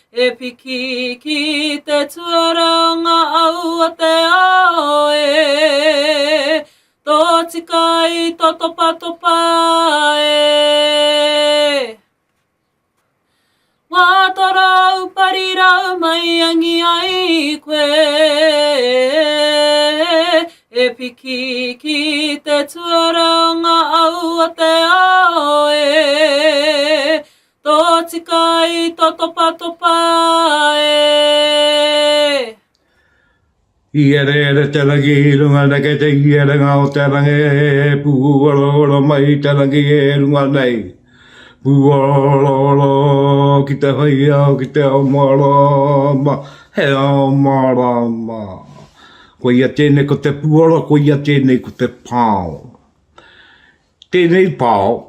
E piki ki te tuara o ngā au o te ao e Tō tika i tō topatopa e Ngā tarau parirau mai angi ai koe E. piki ki te tuara o ngā au o te ao e. Tō tika i tō topatopa e. I ereere te rangi i runga neke te ierenga o te rangi e pūorooro mai te rangi e runga nei. Pūorooro ki te whai ao ki te ao mārama, he ao mārama. Koia tēnei ko te pūoro, koia tēnei ko te pao. Tēnei pao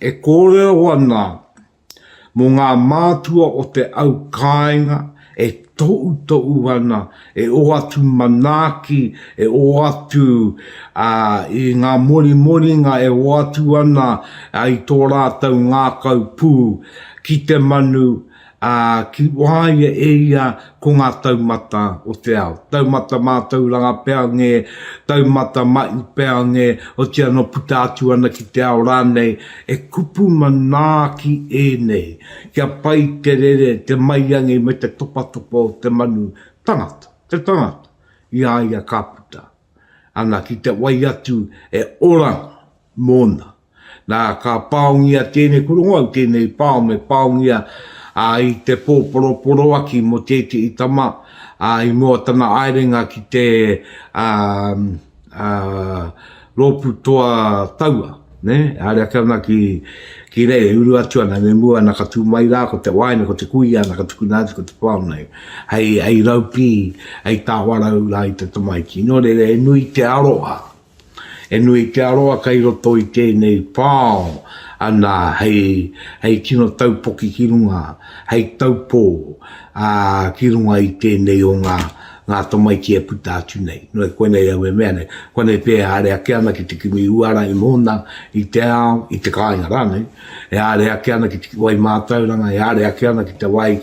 e kōrero ana mō ngā mātua o te au kāinga e tohutohu ana, e oatu manaaki, e oatu i ngā morimoringa e oatu ana i tō rātou ngākau pū ki te manu, ā, ki wāia e ia ko ngā taumata o te ao. Taumata mātauranga pea nge, taumata maʻi pea nge, otirā nō puta atu ana ki te ao rānei, e kupu manaaki ēnei, kia pai te rere, te maiangi me te topatopa o te manu tangata, te tangata, i a ia ka puta ana ki te wai atu e ora mōna. Nā, ka paongia tēnei, ko rongo au tēnei pao me paongia ā, i te pōporoporoaki mō tētehi tama, ā, i mua o tana aerenga ki te ā, ā, rōpū toa taua, nē, e haere ake ana ki, ki reira, e uru atu ana, me mua ana ka tū mai rā ko te wāina, ko te kuia ana ka tukuna atu ko te pao nei, hei, hei raupī, hei tāwarau rā i te tamaiti. Nō reira, he nui te aroha. E nui te aroa kei roto i tēnei pao, ana, hei, hei tino taupoki ki runga, hei taupō, ā, ki runga i tēnei o ngā, ngā tamaiti e puta atu nei. Nō, koinei au e mea nei, koinei pea e haere ake ana ki te kimi uara i mōna, i te ao, i te kāinga rānei, e haere ake ana ki te wai mātauranga, e haere ake ana ki te wai,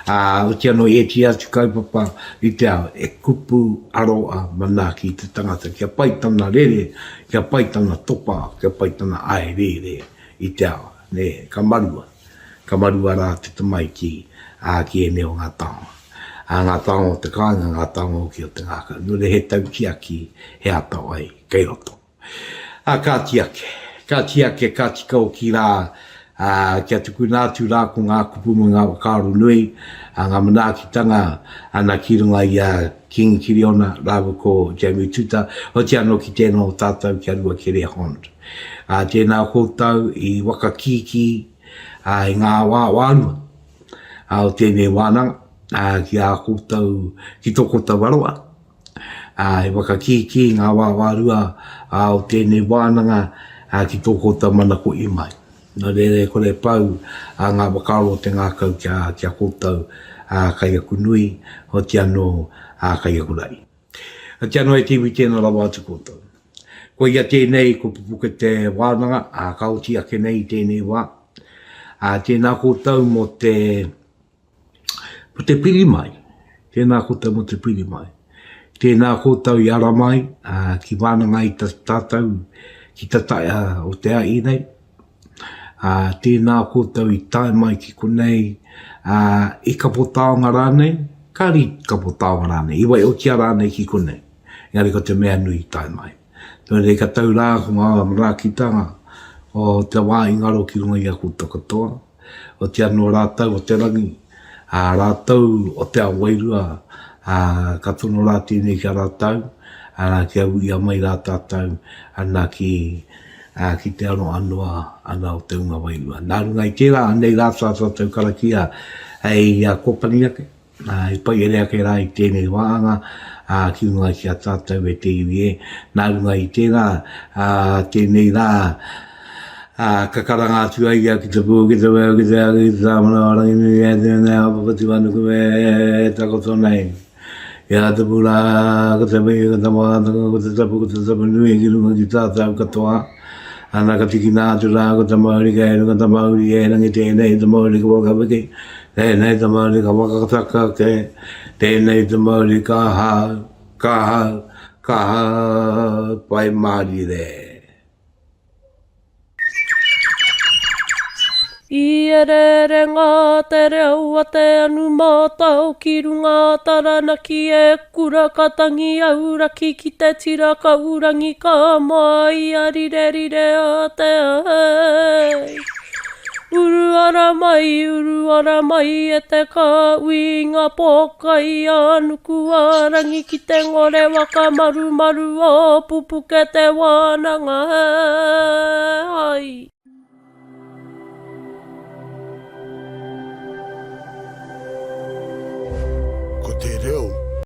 ā, oti anō i ētehi atu kaupapa i te ao, e kupu aroa manaaki i te tangata kia pai tana rere, kia pai tana topa, kia pai tana aereere i te ao, nē, ka marua, ka marua rā te tamaiti, ā, ki ēnei o ngā taonga. Ā, ngā taonga o te kāinga, ngā taonga hoki o te ngākau. Nō reira he tautiaki, he atawhai kei roto. Ā, kāti ake, kāti ake, ka tika hoki rā, ā, kia tukuna atu rā ko ngā kupu me ngā whakaaro nui, ā, ngā manaakitanga ana ki runga i a Kīngi Kiriona rāua ko Jamie Tuta, oti anō ki tēnā o tātou ki a Ruakere Hond. Ā, tēnā koutou i wakakīkī, ā, i ngā wā wārua, ā, o tēnei wānanga, ā, ki ā koutou, ki tō koutou aroa, ā, i whakakīkī ngā wāwārua ā, o tēnei wānanga ā, ki tō koutou manakoʻi mai. Nō reira e kore pau ā, ngā whakaaro o te ngākau ki a, ki a koutou, ā, kai aku nui, oti anō, ā, kai aku rahi. Oti anō e te iwi tēnā rawa atu koutou. Koia tēnei ko Pupuke te wānanga, ā, ka oti ake nei i tēnei wā. Ā, tēnā koutou mō te, Ko te piri mai, tēnā koutou mō te piri mai. Tēnā koutou i ara mai ā, ki wānanga i ta, tātou ki tataia o te ai nei. Ā, tēnā koutou i tae mai ki konei ā, i kapo taonga rānei, ka ri kapo taonga rānei, i waiotia rānei ki konei. Engari ko te mea nui i tae mai. Nō reira ka tau rā ko ngā manaakitanga o te wā i ngaro ki runga i a koutou katoa. Oti anō rātou o te rangi, ā, rātou o te ao wairua, ā, ka tono rā tēnei ki a rātou, ā, kia uia mai rā tātou, ana ki, ā, ki te aroha noa ana o te hunga wairua. Nā runga i tērā, anei rā tā tātou karakia hei kōpani ake. Ā, i pai ere ake rā i tēnei wāhanga, ā, ki runga ki a tātou e te iwi e. Nā runga i tērā, ā, tēnei rā, ā, ka karanga atu ai ia ki te pū, ki te weo, ki te ake, ki te tāmana o Ranginui, e te mea o Papatūānuku e takoto nei. Ia te pū rā, ko te mihi, ko te mātanga, ko te tapu, ko te tapu nui ki runga ki tātou katoa. Ana ka tikina atu rā ko te mauri kei runga te mauri e rangi tēnei te mauri ka whakawiki, tēnei te mauri ka whakataka ke, tēnei te mauri ka hau, ka hau, ka hau, pai mārire. I ereere ngā te reo a te anu mātao ki runga a Taranaki e kura ka tangi auraki ki te tira ka urangi ka moa i a rirerire a te ahei. Uru ara mai, uru ara mai e te kāhui i ngā pōkai a nuku a rangi ki te ngore waka marumaru o Pupuke te wānanga hai. Ko te reo.